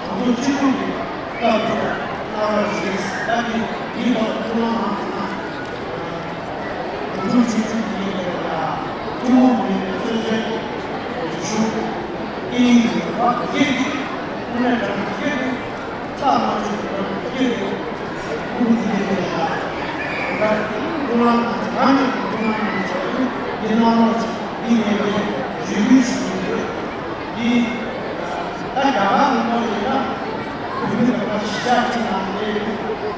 དང་པོ་སྤྱི་ཚོགས་ཀྱི་སྐབས་ཐོག་གནང་བ་ཞིག་ད་ནི་ཡིན་པ་ཐུགས་སྣང་གནང་ཐུབ་ན། དགོངས་ཞུ་ཞུ་གི་ཡིན་པ་ལ་ཐུན་མོང་མ་ཡིན་པའི་སེམས་ཅན་གྱི་ཤུགས་ཀྱིས་ཡིན་པ་སྐད་ཀྱིས་དངོས་གནས་དྲང་གནས་སྐད་ཀྱིས་རྟག་མ་ཆོད་པའི་སྐད་ཀྱིས་དགོངས་ཞུ་གི་ཡིན་པ་ལ་ད་ཐུགས་སྣང་གནང་རང་ཉིད་ཀྱི་ཐུགས་སྣང་གནང་བྱས་ཏེ་འདི་གནང་རོགས་ཞེས་འདི་ངས་ཞུ་རྒྱུ་ཞིག་ཡིན། འདི་ད་རྒྱ་གར་ལུང་པ་ཡིན་ན་བོད་མི་རེ་བ་གཞིས་ཆགས་གཅིག་ནང་ནས་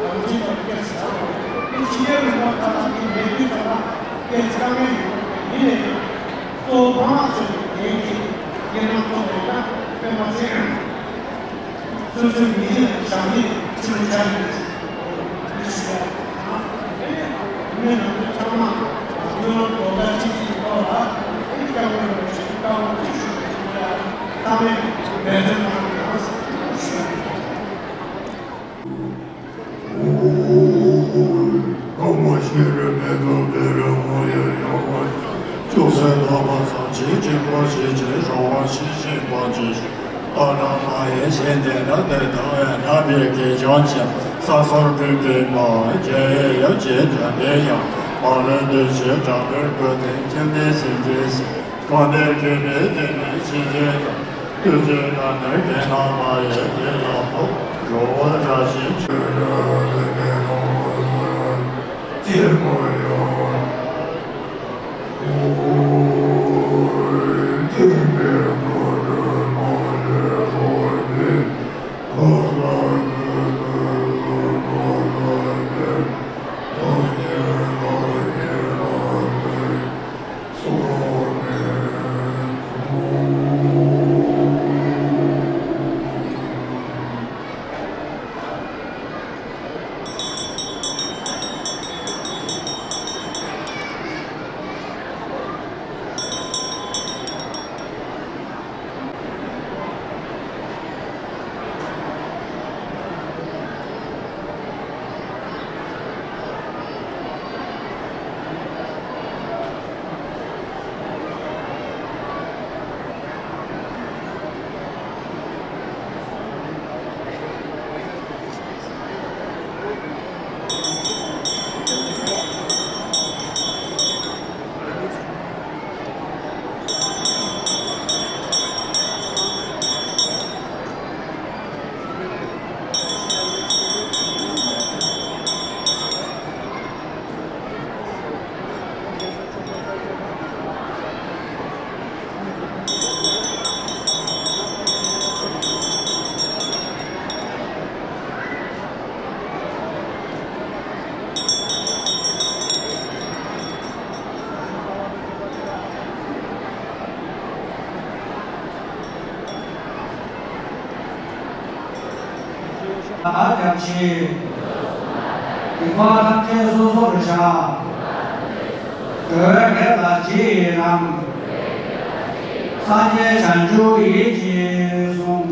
རང་བཞིན་དང་སྐྱེས་སུ་འགྲོ་བ་འདི་ཕྱི་རྒྱལ་ལུང་པ་ཁག་ལ་འདི་མེད་དུས་ཙམ་པ་སྐྱེས་སུ་དཀའ་ངལ་ཡོད་པ་ཡིན་ནའི་གཙོ་བོ་ཕ་མ་ཚོས་འགན་འཁྱེར་སྐྱེས་སྣང་ཐོབ་པ་ཡིན་ན་དཔེ་མ་ཚད། སོ་སོའི་མི་རིགས་ལ་བྱམས་སྙིང་རྗེ་མོ་བྱ་དགོས་ཞེས་ཞུ་བ་དང་། མི་ནང་ཚང་མ་སྨོན་ལམ་རྡོག་རྩ་གཅིག་སྒྲིལ་ཐོག་ལ་སྐྱབས་མགོན་རིན་པོ་ཆེ་བཀའ་དབང་ཐུགས་ཞུ་བ་ཞིག་ལ་ཚང་མས་འབད་བརྩོན་གནང་རོགས་ཞུ། ཀུ་མུ་ཤི་རི་མེ་ཏོ་བེ་རི་མོ་ཡེ་ཡོ་བ་ཅུ་སེ་ཐོ་བ་སམ་ཆི་ཅི་པོ་ཤི་ཅི་ཤོ་བ་ཤི་ཤི་པ་ཅི་ཤི་ཨ་ན་མ་ཡེ་ཤེ་ཏེ་ན་ཏེ་ཐ་ཡ་ན་བེ་ཀེ་ཅོན་ཅི་ས་སོར་ཀེ་ཀེ་མ་ཅེ་ཡ་ཅེ་ཏ་ཏེ་ཡ་པ་རེ་ཏེ་ཤེ་ཏྲ་བེ་ཀོ་ཏེ་ཅེ་ཏེ་སེ་ཏེ་སེ་ཀ་ཏེ་ཀེ་ཏེ་ཏེ་ནེ་ཤེ་ཏེ་ཏ། ཏུ་ཙེ་ན་ནེ་ཏེ་ན་མ་ཡེ་ཏེ་ན་ཧོ་རོ་བ་ར་ཤི་ཆུ་ར་ཏེ་ཏེ་ནོ་ཧོ་ར་ཅེ་མོ་ཡོ། ཨོ་ཏེ་ཏེ་མོ་ར་མོ་ར་ཧོ་ཏེ་ཧོ་ར་ཏེ་ཏེ་ཧོ་ར་ཏེ་ཧོ་ཡེ་ཧོ་ཡེ་ཧོ་ཏེ། ལ་སྐྱབས་མཆི། སྡིག་པ་ཐམས་ཅད་སོ་སོར་བཤགས། འགྲོ་བའི་དོན་ལ་ཇི་ཡིན་རང་། སངས་རྒྱས་བྱང་ཆུབ་ཡིད་ཀྱིས་བཟུང་།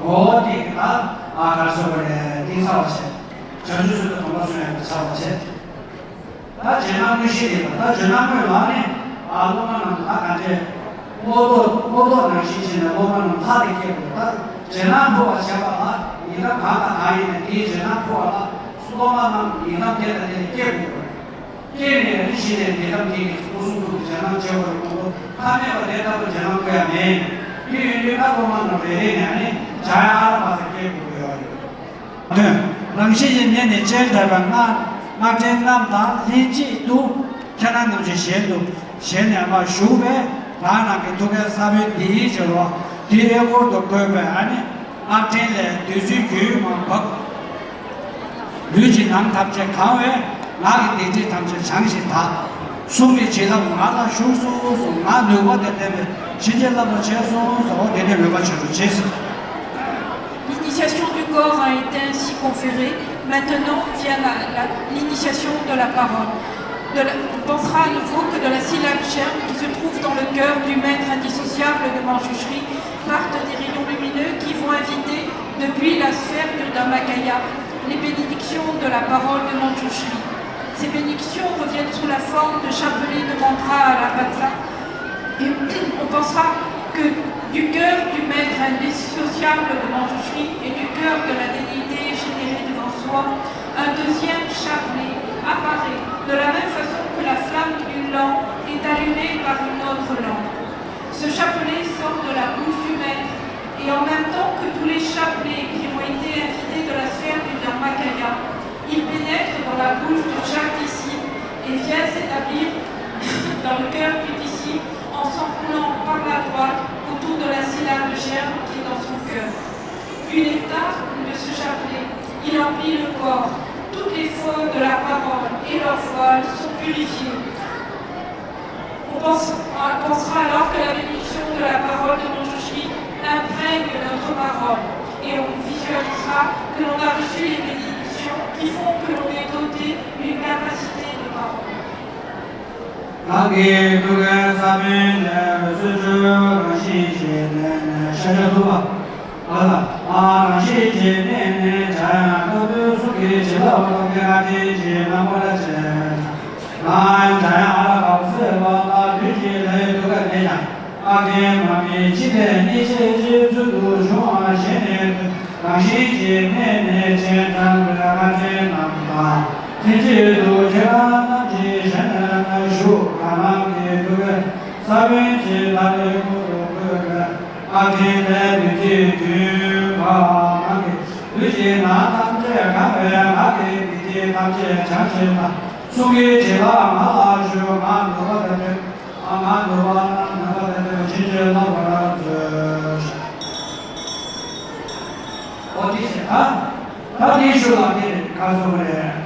འོ་དེ་ག་ཨ་གར་སོ་བ་རེད། དེ་ཚར་བ་བྱས། བྱང་ཆུབ་སེམས་དང་སྡོམ་པ་གསུམ་ཡང་དེ་ཚར་བ་བྱས། ད་རྗེས་གནང་དངོས་གཞི་དེ་ད་རྗེས་གནང་དངོས་ལ་ནི་ཨ་སློབ་མ་རྣམས་ད་ག་འདྲས་བློ་ལྡོག་བློ་ལྡོག་ནང་བཞིན་བྱས་ནས་སློབ་མ་རྣམས་ལྷ་རེ་སྐྱེ་དགོས། ད་རྗེས་གནང་ཕུལ་བར་བྱེད་པ་ལ་ཉེ་འགྲམ་གང་དང་གང་ཡིན་ནས་དེའི་རྗེས་གནང་ཕུལ་བ་ལ་སློབ་མ་རྣམས་ཉེ་འགྲམ་དེ་དང་དེ་ལ་སྐྱེ་དགོས། སྐྱེས་ནས་རེ་ཞིག་ནས་ཉེ་འགྲམ་དེ་གི་སྐུ་གསུང་ཐུགས་ཀྱི་རྗེས་གནང་བྱེད་དགོས་རེད། མང་པོ་ཐ་མལ་པ་དེ་ལྟ་བུ་རྗེས་གནང་དགོས་ཡ་མེད། དེ་ཡོད་དུས་ད་སློབ་མ་རྣམས་རེ་རེ་ནས་ཨ་ནི་འཇམ་དབྱངས་ཨ་ར་མ་ས་སྐྱེ་དགོས་ཀྱི་ཡོད་རེད། དོན། རང་བཞིན་གྱིས་ཉེ་ནས་སྤྱན་ཐོས་པའི་སྔགས་སྔགས་ཕྲེང་རྣམས་དང་ལྷན་ཅིག་ཏུ་ཁྱེད་རང་རྣམས་ཀྱི་ཞལ་དུ་ཞལ་ནས་མར་ཞུགས་པས་རང་རང་གི་ཐུགས་ཀའི་ས་བོན་འདིའི་སྦྱོར་བ་འདི་ཨེ་སྐོར་དུ་བཀོད་པས་ཨ་ནི་སྔགས་ཕྲེང་ལས་བདུད་རྩིའི་རྒྱུན་མར་བབས། ལུས་ཀྱི་ནང་ཐམས་ཅད་གང་བས་ངག་གི་སྡིག་སྒྲིབ་ཐམས་ཅད་བྱང་ཞིང་དག། གསུང་གི་བྱིན་རླབས་ང་ལ་ཞུགས་སོ་གསུངས། ངག་ནུས་པ་དང་ལྡན་པས་བྱིན་གྱིས་བརླབ་པར་བྱས་སོ་གསུངས། འོ་དེ་འདྲའི་མོས་པ་བྱེད་དུ་བྱེད་ཟེར། L'initiation du corps a été ainsi conférée Maintenant vient la- la- l'initiation de la parole. De la- on pensera à nouveau que de la syllabe germe qui se trouve dans le cœur du maître indissociable de Manjushri partent des rayons lumineux qui vont inviter depuis la sphère du Dharmakaya les bénédictions de la parole de Manjushri. Ces bénédictions reviennent sous la forme de chapelets de mantras à la Patsa. Et on pensera que du cœur du maître indissociable de Manjushri et du cœur de la divinité générée devant soi, un deuxième chapelet apparaît de la même façon que la flamme d'une lampe est allumée par une autre lampe. Ce chapelet sort de la bouche du maître et en même temps que tous les chapelets qui ont été invités de la sphère du Dharmakaya, il pénètre dans la bouche de chaque disciple et vient s'établir dans le cœur du disciple en s'enroulant par la droite autour de la syllabe germe qui est dans son cœur. Du nectar de ce chapelet, il emplit le corps. Toutes les fautes de la parole et leurs voiles sont purifiées. On pense- on pensera alors que la bénédiction de la parole de Manjushri imprègne notre parole et on visualisera que l'on a reçu les bénédictions qui font que l'on est doté d'une capacité de parole. རང་གི་ཐུགས་ཀའི་ས་བོན་ལས་སུ་འཕྲོས། རང་བཞིན་གྱི་གནས་ནས་ཤཱཀྱ་ཐུབ་པ། ཨ་ལ། ཨ། རང་བཞིན་གྱི་གནས་ནས་འཇམ་དབྱངས་དཀར་པོའི་གཟུགས་ཀྱི་བྱིན་རླབས་ཀྱིས་བཀའ་དྲིན་ཅན་རྣམས་སྐུ་ལ་བྱོན། ང་ཡང་འཇམ་དབྱངས་ཨ་ལ་དཀར་པོ་སེར་པོ་ལ། ལུས་ཀྱི་ལྷའི་ཐུགས་ཀ་ནས་ཀྱང་། ཨ་ཀྱེ་མ་སྨིན་འཆི་མེད་གནས་ཆེན་ཞིག་ཚུལ་དུ་བྱུང་བ་ཞེས་ནས། རང་བཞིན་གྱི་གནས་ནས་སྤྱན་དྲངས་པའི་བཀའ་དྲིན་རྣམས་དང་། ལྷན་ཅིག་ཏུ་ཁྱེད་རང་རྣམས་ཀྱི་ཞལ་ནས་ཞུགས། ང་རང་གི་ཐུགས་ཀའི་ས་བོན་གྱི་མཐའ་ལས་ཀུན་ཏུ་བཀོད་པའི་བཀའ་དྲིན་ལས་བདུད་རྩིའི་རྒྱུན་བབས། ང་གི་ལུས་ཀྱི་ནང་ཐམས་ཅད་གང་བས། ང་གི་སྡིག་སྒྲིབ་ཐམས་ཅད་བྱང་ཞིང་དག། གསུང་གི་བྱིན་རླབས་ང་ལ་ཞུགས། ང་ནུབ་པ་དང་བདེ། ང་ནུབ་པ་ནམ་མཁའ་དང་བདེ་བ་ཕྱིན་ཅི་ལོག་པར་མཛོད། ཨོ་དེ་བཞིན་ད། ད་དེའི་ཤུལ་ལ་དེ་ག་སོང་རེད།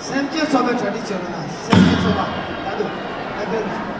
སེམས་ཅན་ཚོགས་པའི་གྲ་སྒྲིག་བྱེད་རོགས་གནང་། སེམས་ཅན་ཚོགས་པ་ད་དུ་ཨ་ཕན།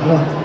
ལ།